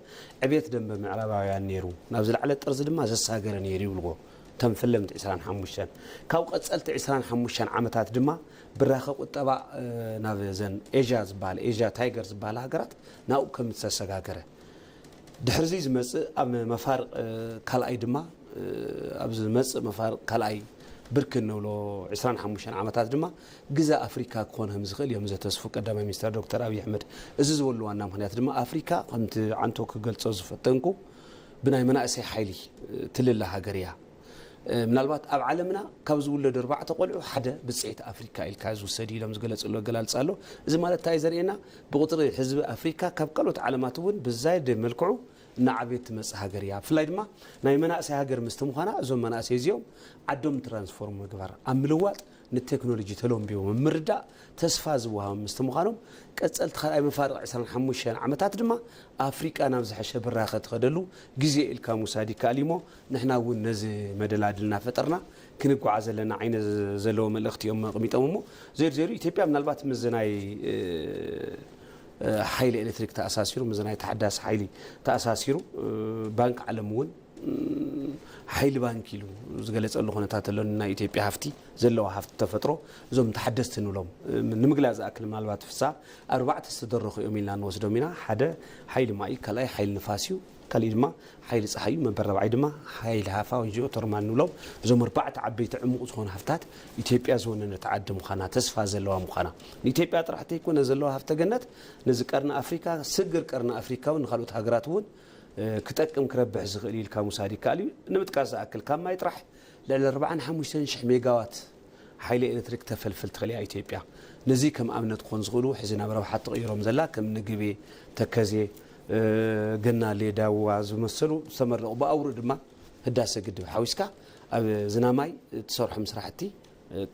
ዕብየት ደንበ ምዕራባውያን ነይሩ፣ ናብ ዝለዓለ ጥርዚ ድማ ዘሳገረ ነይሩ ይብልዎ። እቶም ፈለምቲ ዕስራን ሓሙሽተን ካብ ቀጸልቲ ዕስራን ሓሙሽተን ዓመታት ድማ ብራኸ ቁጠባ፣ እ፣ ናብ ዘን ኤዥያ ዝበሃል፣ ኤዥያ ታይገር ዝበሃል ሃገራት ናብኡ ከም ዝተሰጋገረ፣ ድሕርዚ ዝመጽእ ኣብ መፋርቕ፣ እ፣ ካልኣይ ድማ፣ እ፣ ኣብ ዝመጽእ መፋርቕ ካልኣይ ብርክ እንብሎ ዕስራን ሓሙሽተን ዓመታት ድማ ግዛ ኣፍሪካ ክኾን ከም ዝኽእል እዮም ዘተስፉ ቀዳማይ ሚኒስተር ዶክተር ኣብይ ኣሕመድ። እዚ ዝበሉ ዋና ምኽንያት ድማ ኣፍሪካ ከምቲ ዓንቶ ክገልጾ ዝፈተንኩ ብናይ መናእሰይ ሓይሊ፣ እ፣ ትልለ ሃገር እያ። እ፣ ምናልባት ኣብ ዓለምና ካብ ዝውለዱ ኣርባዕተ ቆልዑ ሓደ ብፅዒት ኣፍሪካ ኢልካ ዝውሰድ ኢሎም ዝገለፅሉ ኣገላልፃ ኣሎ። እዚ ማለት እንታይ ዘርእየና? ብቁፅሪ ህዝቢ ኣፍሪካ ካብ ካልኦት ዓለማት እውን ብዛየደ መልክዑ እናዓበየት ትመጽእ ሃገር እያ። ብፍላይ ድማ ናይ መናእሰይ ሃገር ምስቲ ምዃና፣ እዞም መናእሰይ እዚኦም ዓዶም ትራንስፎርም ምግባር፣ ኣብ ምልዋጥ ንቴክኖሎጂ ተለምቢቦም ምርዳእ ተስፋ ዝወሃቦም ምስቲ ምዃኖም፣ ቀጸልቲ ካልኣይ መፋርቕ ዕስራን ሓሙሽተን ዓመታት ድማ ኣፍሪቃ ናብ ዝሐሸ ብራኸ ትኸደሉ ግዜ ኢልካ ምውሳድ ይከኣል እዩሞ፣ ንሕና እውን ነዚ መደላድል እናፈጠርና ክንጓዓዝ ኣለና ዓይነት ዘለዎ መልእኽቲ እዮም ኣቕሚጦም። እሞ ዜሩ ዜሩ ኢትዮጵያ ምናልባት ምስዚ ናይ ሓይሊ ኤሌክትሪክ ተኣሳሲሩ፣ ምስዚ ናይ ተሓዳሲ ሓይሊ ተኣሳሲሩ፣ ባንክ ዓለም እውን ሓይሊ ባንክ ኢሉ ዝገለጸሉ ኩነታት ኣሎ። ናይ ኢትዮጵያ ሃፍቲ፣ ዘለዋ ሃፍቲ ተፈጥሮ፣ እዞም ተሓደስቲ ንብሎም ንምግላጽ ዝኣክል፣ ምናልባት ፍሳ ኣርባዕተ ዝተደረኹ እዮም ኢልና ንወስዶም ኢና። ሓደ ሓይሊ ማይ፣ ካልኣይ ሓይሊ ንፋስ እዩ፣ ካልእ ድማ ሓይሊ ጸሓይ እዩ፣ መበል ራብዓይ ድማ ሓይሊ ሃፋ ወይ ጂኦተርማል ንብሎም። እዞም ኣርባዕተ ዓበይቲ ዕሙቕ ዝኾኑ ሃፍታት፣ ኢትዮጵያ ዝወነነት ዓዲ ምዃና፣ ተስፋ ዘለዋ ምዃና፣ ንኢትዮጵያ ጥራሕ ተይኮነ ዘለዋ ሃፍተ ገነት፣ ነዚ ቀርኒ ኣፍሪካ፣ ስግር ቀርኒ ኣፍሪካ እውን ንካልኦት ሃገራት እውን ክጠቅም ክረብሕ ዝኽእል ኢልካ ምውሳድ ይከኣል እዩ። ንምጥቃስ ዝኣክል፣ ካብ ማይ ጥራሕ ልዕሊ ኣርባዓን ሓሙሽተን ሽሕ ሜጋዋት ሓይሊ ኤሌክትሪክ ተፈልፍል ትኽእል እያ ኢትዮጵያ። ነዚ ከም ኣብነት ክኾን ዝኽእሉ፣ ሕዚ ናብ ረብሓ ተቐይሮም ዘላ ከም ንግቤ፣ ተከዜ፣ ገናሌ፣ ዳዋ ዝመሰሉ ዝተመረቑ፣ ብኣውሩ ድማ ህዳሰ ግድብ ሓዊስካ፣ ኣብ ዝናማይ እትሰርሖም ስራሕቲ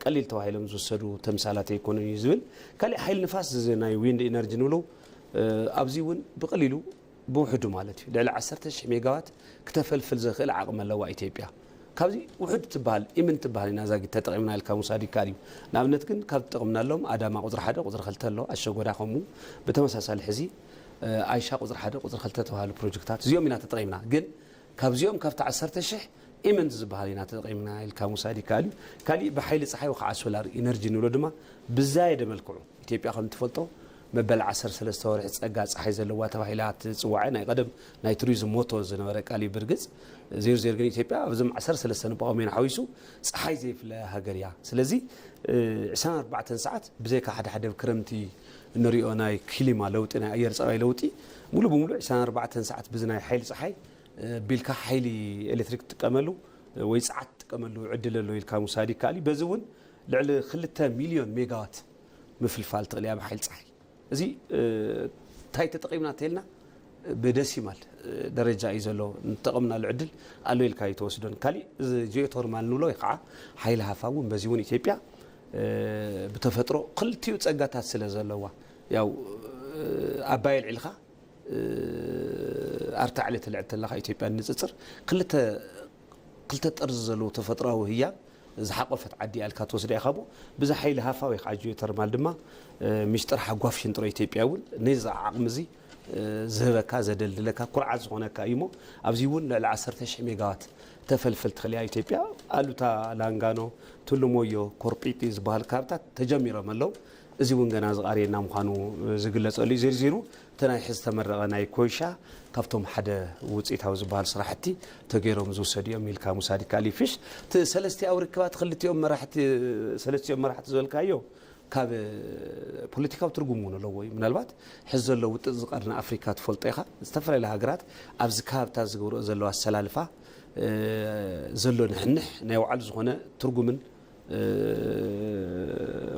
ቀሊል ተባሂሎም ዝወሰዱ ተምሳላት ኣይኮኑን እዩ ዝብል። ካሊእ ሓይሊ ንፋስ፣ እዚ ናይ ዊንድ ኢነርጂ ንብሎ፣ ኣብዚ እውን ብቐሊሉ፣ ብውሕዱ ማለት እዩ፣ ልዕሊ ዓሰርተ ሽሕ ሜጋዋት ክተፈልፍል ዘኽእል ዓቕሚ ኣለዋ ኢትዮጵያ። ካብዚ ውሕድ ትበሃል፣ ኢምን ትበሃል ኢና ዛጊት ተጠቒምና ኢልካ ምውሳድ ይከኣል እዩ። ንኣብነት ግን ካብ ትጠቕምናሎም፣ ኣዳማ ቁፅሪ ሓደ፣ ቁፅሪ ክልተ ኣሎ፣ ኣሸጎዳ ከምኡ። ብተመሳሳሊ ሕዚ ኣይሻ ቁፅሪ ሓደ፣ ቁፅሪ ክልተ ተባሃሉ ፕሮጀክታት እዚኦም ኢና ተጠቒምና። ግን ካብዚኦም፣ ካብቲ ዓሰርተ ሽሕ፣ ኢምንት ዝበሃል ኢና ተጠቒምና ኢልካ ምውሳድ ይከኣል እዩ። ካሊእ ብሓይሊ ፀሓይ ወኸዓ ሶላር ኢነርጂ ንብሎ ድማ ብዛየደ መልክዑ፣ ኢትዮጵያ ከም ትፈልጦ መበል ዓሰርተ ሰለስተ ወርሒ ጸጋ ጸሓይ ዘለዋ ተባሂላ ትጽዋዕ፣ ናይ ቀደም ናይ ቱሪዝም ሞቶ ዝነበረ ቃል እዩ። ብርግጽ ዜሩ ዜሩ ግን ኢትዮጵያ ኣብዞም ዓሰርተ ሰለስተ ንጳጉሜን ሓዊሱ ጸሓይ ዘይፍለያ ሃገር እያ። ስለዚ ዕስራን ኣርባዕተን ሰዓት ብዘይካ ሓደ ሓደ ኣብ ክረምቲ እንሪኦ ናይ ክሊማ ለውጢ፣ ናይ ኣየር ጸባይ ለውጢ፣ ሙሉ ብሙሉ ዕስራን ኣርባዕተን ሰዓት ብዚ ናይ ሓይሊ ጸሓይ ቢልካ ሓይሊ ኤሌክትሪክ ትጥቀመሉ ወይ ጸዓት ትጥቀመሉ ዕድል ኣሎ ኢልካ ምውሳድ ይከኣል እዩ። በዚ እውን ልዕሊ ክልተ ሚልዮን ሜጋዋት ምፍልፋል ትኽእል እያ ብሓይሊ ጸሓይ። እዚ እንታይ ተጠቒምና እንተልና፣ ብደሲማል ደረጃ እዩ ዘሎ። እንተጠቐምናሉ ዕድል ኣሎ ኢልካ ኣይትወስዶን። ካሊእ እዚ ጂኦተርማል ንብሎ ወይ ከዓ ሓይሊ ሃፋ እውን፣ በዚ እውን ኢትዮጵያ ብተፈጥሮ ክልቲኡ ጸጋታት ስለ ዘለዋ፣ ያው ኣባይ ኣልዒልካ ኣርታዕለ ተልዕል ተለኻ፣ ኢትዮጵያ ንጽጽር ክልተ ክልተ ጠርዚ ዘለዎ ተፈጥሮኣዊ ህያብ ዝሓቆፈት ዓዲ እያ ኢልካ ትወስዳ ኢኻ። ብኡ ብዚ ሓይሊ ሃፋ ወይ ከዓ ጂኦተርማል ድማ ሚስጥር ሓጓፍ ሽንጥሮ ኢትዮጵያ እውን ነዚ ዓቕሚ እዚ ዝህበካ፣ ዘደልድለካ፣ ኩርዓት ዝኾነካ እዩ። እሞ ኣብዚ እውን ልዕሊ ዓሰርተ ሽሕ ሜጋዋት ተፈልፍል ትኽእል እያ ኢትዮጵያ። ኣሉታ፣ ላንጋኖ፣ ቱሉሞዮ፣ ኮርጲጢ ዝበሃል ከባብታት ተጀሚሮም ኣለዉ። እዚ እውን ገና ዝቓርየና ምዃኑ ዝግለጸሉ እዩ። ዘርዚሩ እቲ ናይ ሕዚ ዝተመረቐ ናይ ኮይሻ ካብቶም ሓደ ውፅኢታዊ ዝበሃል ስራሕቲ ተገይሮም ዝውሰዱ እዮም ኢልካ ምውሳድ ይከኣል እዩ። ፊሽ፣ እቲ ሰለስቲኣዊ ርክባት ክልቲኦም መራሕቲ፣ ሰለስቲኦም መራሕቲ ዝበልካዮ ካብ ፖለቲካዊ ትርጉም እውን ኣለዎ እዩ። ምናልባት ሕዚ ዘሎ ውጥጥ ዝቐርኒ ኣፍሪካ ትፈልጦ ኢኻ። ዝተፈላለዩ ሃገራት ኣብዚ ከባብታት ዝገብርኦ ዘለዋ ኣሰላልፋ ዘሎ ንሕንሕ ናይ ባዕሉ ዝኾነ ትርጉምን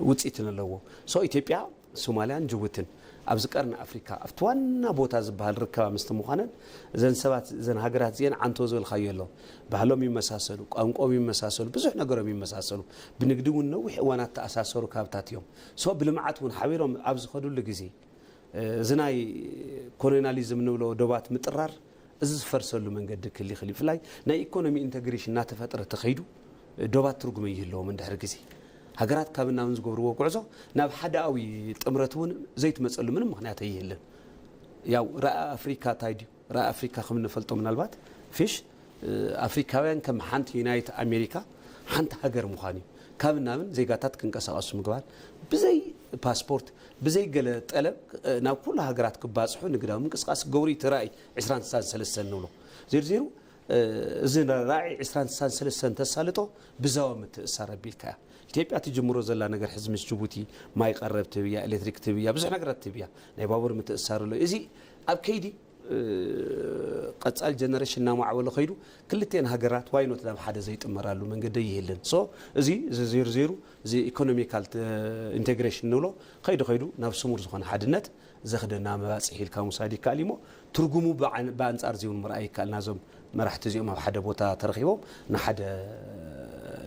ውፅኢትን ኣለዎ። ሶ ኢትዮጵያ፣ ሶማልያን ጅቡትን ኣብዚ ቀርኒ ኣፍሪካ ኣብቲ ዋና ቦታ ዝበሃል ርከባ ምስቲ ምዃነን፣ እዘን ሰባት፣ እዘን ሃገራት እዚአን ዓንቶ ዝበልካዮ ኣሎ። ባህሎም ይመሳሰሉ፣ ቋንቋኦም ይመሳሰሉ፣ ብዙሕ ነገሮም ይመሳሰሉ። ብንግዲ እውን ነዊሕ እዋናት ተኣሳሰሩ ካብታት እዮም። ሶ ብልምዓት እውን ሓቢሮም ኣብ ዝኸዱሉ ግዜ፣ እዚ ናይ ኮሎኒያሊዝም ንብሎ ዶባት ምጥራር፣ እዚ ዝፈርሰሉ መንገዲ ክህሉ ይኽእል እዩ። ብፍላይ ናይ ኢኮኖሚ ኢንተግሬሽን እናተፈጥረ ተኸይዱ፣ ዶባት ትርጉም ይህልዎም። እንድሕር ግዜ ሃገራት ካብ ናብን ዝገብርዎ ጉዕዞ ናብ ሓደኣዊ ጥምረት እውን ዘይትመፀሉ ምንም ምኽንያት ኣይህልን። ያው ራኢ ኣፍሪካ እንታይ ድዩ? ራኢ ኣፍሪካ ከም እንፈልጦ፣ ምናልባት ፊሽ፣ ኣፍሪካውያን ከም ሓንቲ ዩናይት ኣሜሪካ፣ ሓንቲ ሃገር ምዃን እዩ። ካብ ናብን ዜጋታት ክንቀሳቐሱ ምግባር፣ ብዘይ ፓስፖርት፣ ብዘይ ገለ ጠለብ ናብ ኩሉ ሃገራት ክባፅሑ፣ ንግዳዊ ምንቅስቃስ ክገብሩ እዩ እቲ ራኢ ዕስራን ስሳን ሰለስተን ንብሎ። ዜሩ ዜሩ፣ እዚ ራኢ ዕስራን ስሳን ሰለስተን ተሳልጦ ብዛዊ ምትእሳር ኣቢልካ እያ። ኢትዮጵያ ትጅምሮ ዘላ ነገር፣ ሕዚ ምስ ጅቡቲ ማይ ቀረብ ትህብ እያ፣ ኤሌክትሪክ ትህብ እያ፣ ብዙሕ ነገራት ትህብ እያ። ናይ ባቡር ምትእሳር ኣሎ። እዚ ኣብ ከይዲ፣ ቀጻል ጀነሬሽን እናማዕበለ ከይዱ፣ ክልቴን ሃገራት ዋይኖት ናብ ሓደ ዘይጥመራሉ መንገዲ ይህልን። ሶ እዚ፣ እዚ ዜሩ ዜሩ፣ እዚ ኢኮኖሚካል ኢንቴግሬሽን ንብሎ፣ ከይዱ ከይዱ ናብ ስሙር ዝኾነ ሓድነት ዘኽደና መባፅሒ ኢልካ ምውሳድ ይከኣል እዩ። እሞ ትርጉሙ ብኣንፃር እዚ እውን ምርኣይ ይከኣልና። እዞም መራሕቲ እዚኦም ኣብ ሓደ ቦታ ተረኺቦም ንሓደ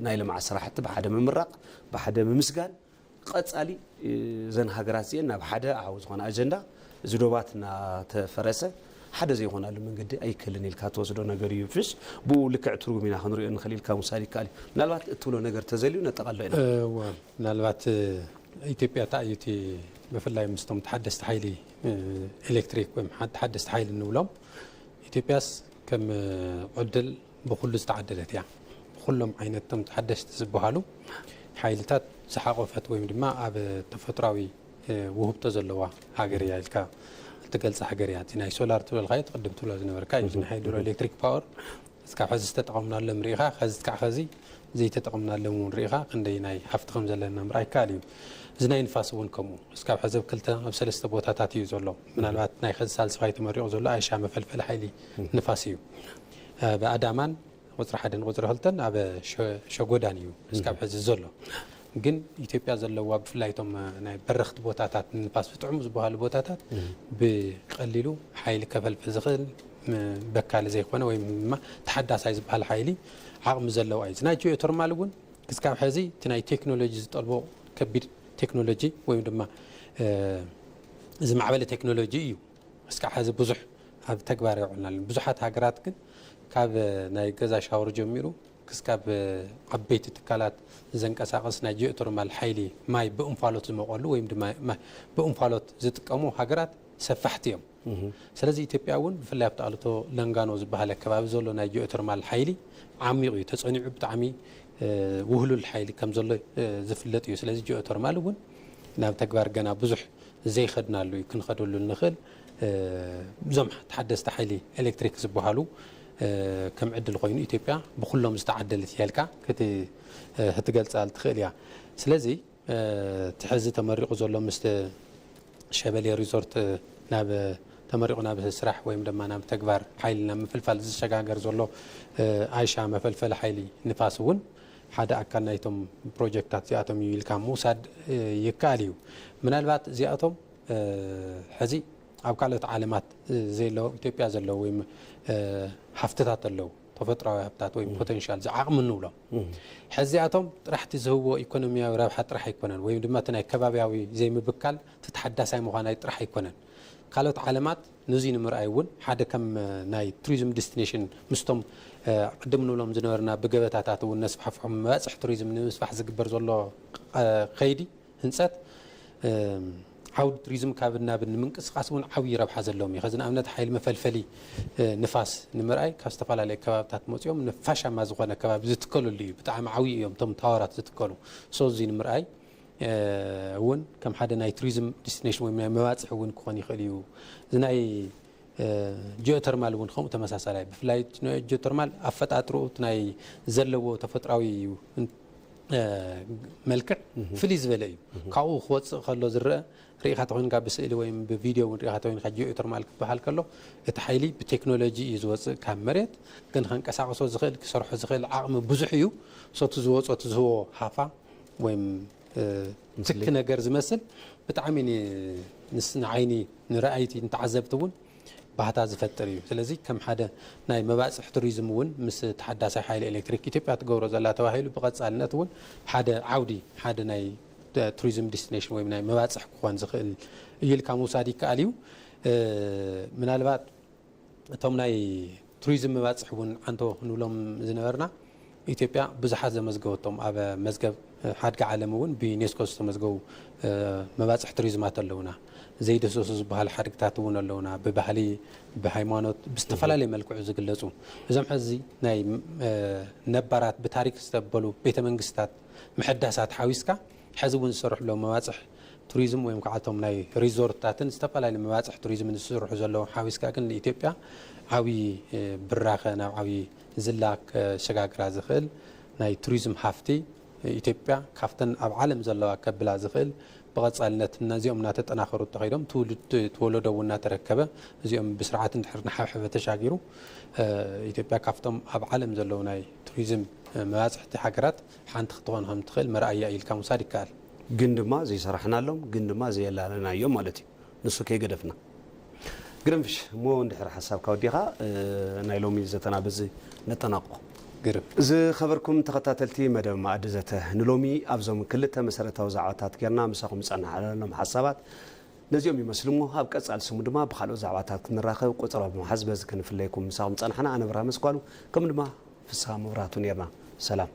ናይ ልምዓት ስራሕቲ ብሓደ ምምራቕ፣ ብሓደ ምምስጋን፣ ቀፃሊ እዘን ሃገራት እዚአን ናብ ሓደ ዓው ዝኾነ ኣጀንዳ፣ እዚ ዶባት እናተፈረሰ ሓደ ዘይኾናሉ መንገዲ ኣይከልን ኢልካ ትወስዶ ነገር እዩ። ፍሽ ብኡ ልክዕ ትርጉም ኢና ክንሪኦ ንኽእል ኢልካ ምውሳድ ይከኣል እዩ። ምናልባት እትብሎ ነገር ተዘልዩ ነጠቓሎ ኢና። ምናልባት ኢትዮጵያ እንታይ እዩ እቲ ብፍላይ ምስቶም ተሓደስቲ ሓይሊ ኤሌክትሪክ ወይ ተሓደስቲ ሓይሊ እንብሎም፣ ኢትዮጵያስ ከም ዕድል ብኩሉ ዝተዓደለት እያ። ብኩሎም ዓይነት ቶም ተሓደስቲ ዝበሃሉ ሓይልታት ዝሓቆፈት ወይም ድማ ኣብ ተፈጥሯዊ ውህብቶ ዘለዋ ሃገር እያ ኢልካ እትገልፃ ሃገር እያ። እቲ ናይ ሶላር ትብለልካዮ እቲ ቅድም ትብሎ ዝነበርካ እዩ። ናይ ሃይድሮ ኤሌክትሪክ ፓወር እስካብ ሕዚ ዝተጠቐምናሎም ርኢኻ፣ ከዚ እስካዕ ኸዚ ዘይተጠቐምናሎም እውን ርኢኻ ክንደይ ናይ ሃፍቲ ከም ዘለና ምርኣይ ይከኣል እዩ። እዚ ናይ ንፋስ እውን ከምኡ እስካብ ሕዚ ኣብ ክልተ ኣብ ሰለስተ ቦታታት እዩ ዘሎ። ምናልባት ናይ ኸዚ ሳልስፋይ ተመሪቑ ዘሎ ኣይሻ መፈልፈሊ ሓይሊ ንፋስ እዩ። ብኣዳማን ቁፅሪ ሓደን ቁፅሪ ክልተን ኣብ ሸጎዳን እዩ እስካብ ሕዚ ዘሎ። ግን ኢትዮጵያ ዘለዋ ብፍላይ ቶም ናይ በረኽቲ ቦታታት ንፋስ ብጥዕሙ ዝበሃሉ ቦታታት ብቀሊሉ ሓይሊ ከፈልፍል ዝኽእል በካሊ ዘይኮነ ወይ ድማ ተሓዳሳይ ዝበሃል ሓይሊ ዓቕሚ ዘለዋ እዩ። ናይ ጂኦተርማል እውን ክስካብ ሕዚ እቲ ናይ ቴክኖሎጂ ዝጠልቦ ከቢድ ቴክኖሎጂ ወይ ድማ ዝማዕበለ ቴክኖሎጂ እዩ። እስካብ ሕዚ ብዙሕ ኣብ ተግባር የውዕልና። ብዙሓት ሃገራት ግን ካብ ናይ ገዛ ሻወር ጀሚሩ ክስካብ ዓበይቲ ትካላት ዘንቀሳቐስ ናይ ጂኦተርማል ሓይሊ ማይ ብእንፋሎት ዝመቐሉ ወይም ድማ ብእንፋሎት ዝጥቀሙ ሃገራት ሰፋሕቲ እዮም። ስለዚ ኢትዮጵያ እውን ብፍላይ ኣብቲ ኣሉቶ ለንጋኖ ዝበሃል ከባቢ ዘሎ ናይ ጂኦተርማል ሓይሊ ዓሚቕ እዩ፣ ተፀኒዑ ብጣዕሚ ውህሉል ሓይሊ ከም ዘሎ ዝፍለጥ እዩ። ስለዚ ጂኦተርማል እውን ናብ ተግባር ገና ብዙሕ ዘይኸድናሉ እዩ። ክንኸደሉ ንኽእል እዞም ተሓደስቲ ሓይሊ ኤሌክትሪክ ዝበሃሉ ከም ዕድል ኮይኑ ኢትዮጵያ ብኩሎም ዝተዓደለት እያ ኢልካ ክትገልፃ ትኽእል እያ። ስለዚ እቲ ሕዚ ተመሪቑ ዘሎ ምስ ሸበሌ ሪዞርት ናብ ተመሪቑ ናብ ስራሕ ወይም ድማ ናብ ተግባር ሓይሊ ናብ ምፍልፋል ዝሸጋገር ዘሎ ኣይሻ መፈልፈሊ ሓይሊ ንፋስ እውን ሓደ ኣካል ናይቶም ፕሮጀክታት እዚኣቶም እዩ ኢልካ ምውሳድ ይከኣል እዩ። ምናልባት እዚኣቶም ሕዚ ኣብ ካልኦት ዓለማት ዘለው ኢትዮጵያ ዘለው ወይም ሃፍትታት ኣለው ተፈጥራዊ ሃብታት ወይ ፖቴንሻል ዝዓቕሚ እንብሎም ሕዚኣቶም ጥራሕቲ ዝህብዎ ኢኮኖሚያዊ ረብሓ ጥራሕ ኣይኮነን፣ ወይም ድማ እቲ ናይ ከባቢያዊ ዘይምብካል እቲ ተሓዳሳይ ምዃናይ ጥራሕ ኣይኮነን። ካልኦት ዓለማት ነዚ ንምርኣይ እውን ሓደ ከም ናይ ቱሪዝም ዲስቲኔሽን ምስቶም ቅድም ንብሎም ዝነበርና ብገበታታት እውን ነስፋሕፍሖም መባፅሕ ቱሪዝም ንምስፋሕ ዝግበር ዘሎ ከይዲ ህንፀት ዓውዲ ቱሪዝም ካብ ናብ ንምንቅስቃስ እውን ዓብዪ ረብሓ ዘለዎም እዩ። ከዚ ንኣብነት ሓይሊ መፈልፈሊ ንፋስ ንምርኣይ ካብ ዝተፈላለዩ ከባብታት መፅኦም ነፋሻማ ዝኾነ ከባቢ ዝትከለሉ እዩ። ብጣዕሚ ዓብዪ እዮም እቶም ታወራት ዝትከሉ። ሶ እዚ ንምርኣይ እውን ከም ሓደ ናይ ቱሪዝም ዲስቲኔሽን ወይ ናይ መባፅሒ እውን ክኾን ይኽእል እዩ። እዚ ናይ ጂኦተርማል እውን ከምኡ ተመሳሳላይ ብፍላይ ጂኦተርማል ኣፈጣጥርኡ ናይ ዘለዎ ተፈጥራዊ እዩ መልክዕ ፍልይ ዝበለ እዩ። ካብኡ ክወፅእ ከሎ ዝረአ ርኢኻ ተኮይንካ ብስእሊ ወይም ብቪድዮ እውን ርኢኻ ተኮይንካ ጂኦተርማል ክበሃል ከሎ እቲ ሓይሊ ብቴክኖሎጂ እዩ ዝወፅእ ካብ መሬት ግን ከንቀሳቀሶ ዝኽእል ክሰርሖ ዝኽእል ዓቕሚ ብዙሕ እዩ። ሶቲ ዝወፆ እቲ ዝህቦ ሃፋ ወይም ትኪ ነገር ዝመስል ብጣዕሚ ንዓይኒ ንረኣይቲ ንተዓዘብቲ እውን ባህታ ዝፈጥር እዩ። ስለዚ ከም ሓደ ናይ መባፅሕ ቱሪዝም እውን ምስ ተሓዳሳይ ሓይሊ ኤሌክትሪክ ኢትዮጵያ ትገብሮ ዘላ ተባሂሉ ብቐፃልነት እውን ሓደ ዓውዲ ሓደ ናይ ቱሪዝም ዲስቲኔሽን ወይ ናይ መባፅሕ ክኾን ዝኽእል እዩ ኢልካ ምውሳድ ይከኣል እዩ። ምናልባት እቶም ናይ ቱሪዝም መባፅሒ እውን ዓንቶ ንብሎም ዝነበርና ኢትዮጵያ ብዙሓት ዘመዝገበቶም ኣብ መዝገብ ሓድጊ ዓለም እውን ብዩኔስኮ ዝተመዝገቡ መባፅሒ ቱሪዝማት ኣለውና። ዘይደሰሱ ዝበሃል ሓድግታት እውን ኣለውና። ብባህሊ፣ ብሃይማኖት፣ ብዝተፈላለየ መልክዑ ዝግለፁ እዞም ሕዚ ናይ ነባራት ብታሪክ ዝተበሉ ቤተ መንግስታት ምሕዳሳት ሓዊስካ ሕዚ እውን ዝሰርሕሎም መባፅሕ ቱሪዝም ወይም ከዓ እቶም ናይ ሪዞርትታትን ዝተፈላለዩ መባፅሕ ቱሪዝምን ዝስርሑ ዘለዉ ሓዊስካ ግን ንኢትዮጵያ ዓብዪ ብራኸ ናብ ዓብዪ ዝላ ከሸጋግራ ዝኽእል ናይ ቱሪዝም ሃፍቲ ኢትዮጵያ ካብተን ኣብ ዓለም ዘለዋ ከብላ ዝኽእል ብቐፃልነት እዚኦም እናተጠናኸሩ ተኸይዶም ትውልድ ትወለዶ እውን እናተረከበ እዚኦም ብስርዓት እንድሕር እናሓብሐበ ተሻጊሩ ኢትዮጵያ ካብቶም ኣብ ዓለም ዘለዉ ናይ ቱሪዝም መባፅሕቲ ሃገራት ሓንቲ ክትኾን ከም ትኽእል መርኣያ ኢልካ ምውሳድ ይከኣል። ግን ድማ ዘይሰራሕናሎም ግን ድማ ዘየላለናዮም ማለት እዩ። ንሱ ከይገደፍና። ግርምፍሽ፣ እሞ እንድሕር ሓሳብካ ወዲኻ፣ እ፣ ናይ ሎሚ ዘተና በዚ ነጠናቕቆ። ግርም። ዝኸበርኩም ተኸታተልቲ መደብ መኣዲ ዘተ፣ ንሎሚ ኣብዞም ክልተ መሰረታዊ ዛዕባታት ጌርና ምሳኹም ዝጸናሕናሎም ሓሳባት ነዚኦም ይመስሉ እሞ፣ ኣብ ቀጻሊ ስሙ ድማ ብኻልኦት ዛዕባታት ክንራኸብ ቁጽራ ብምሓዝ በዚ ክንፍለየኩም ምሳኹም ጸናሕና። ኣነ ብርሃ መስኳሉ፣ ከም ድማ ፍስሃ መብራህቱ ኔርና። ሰላም።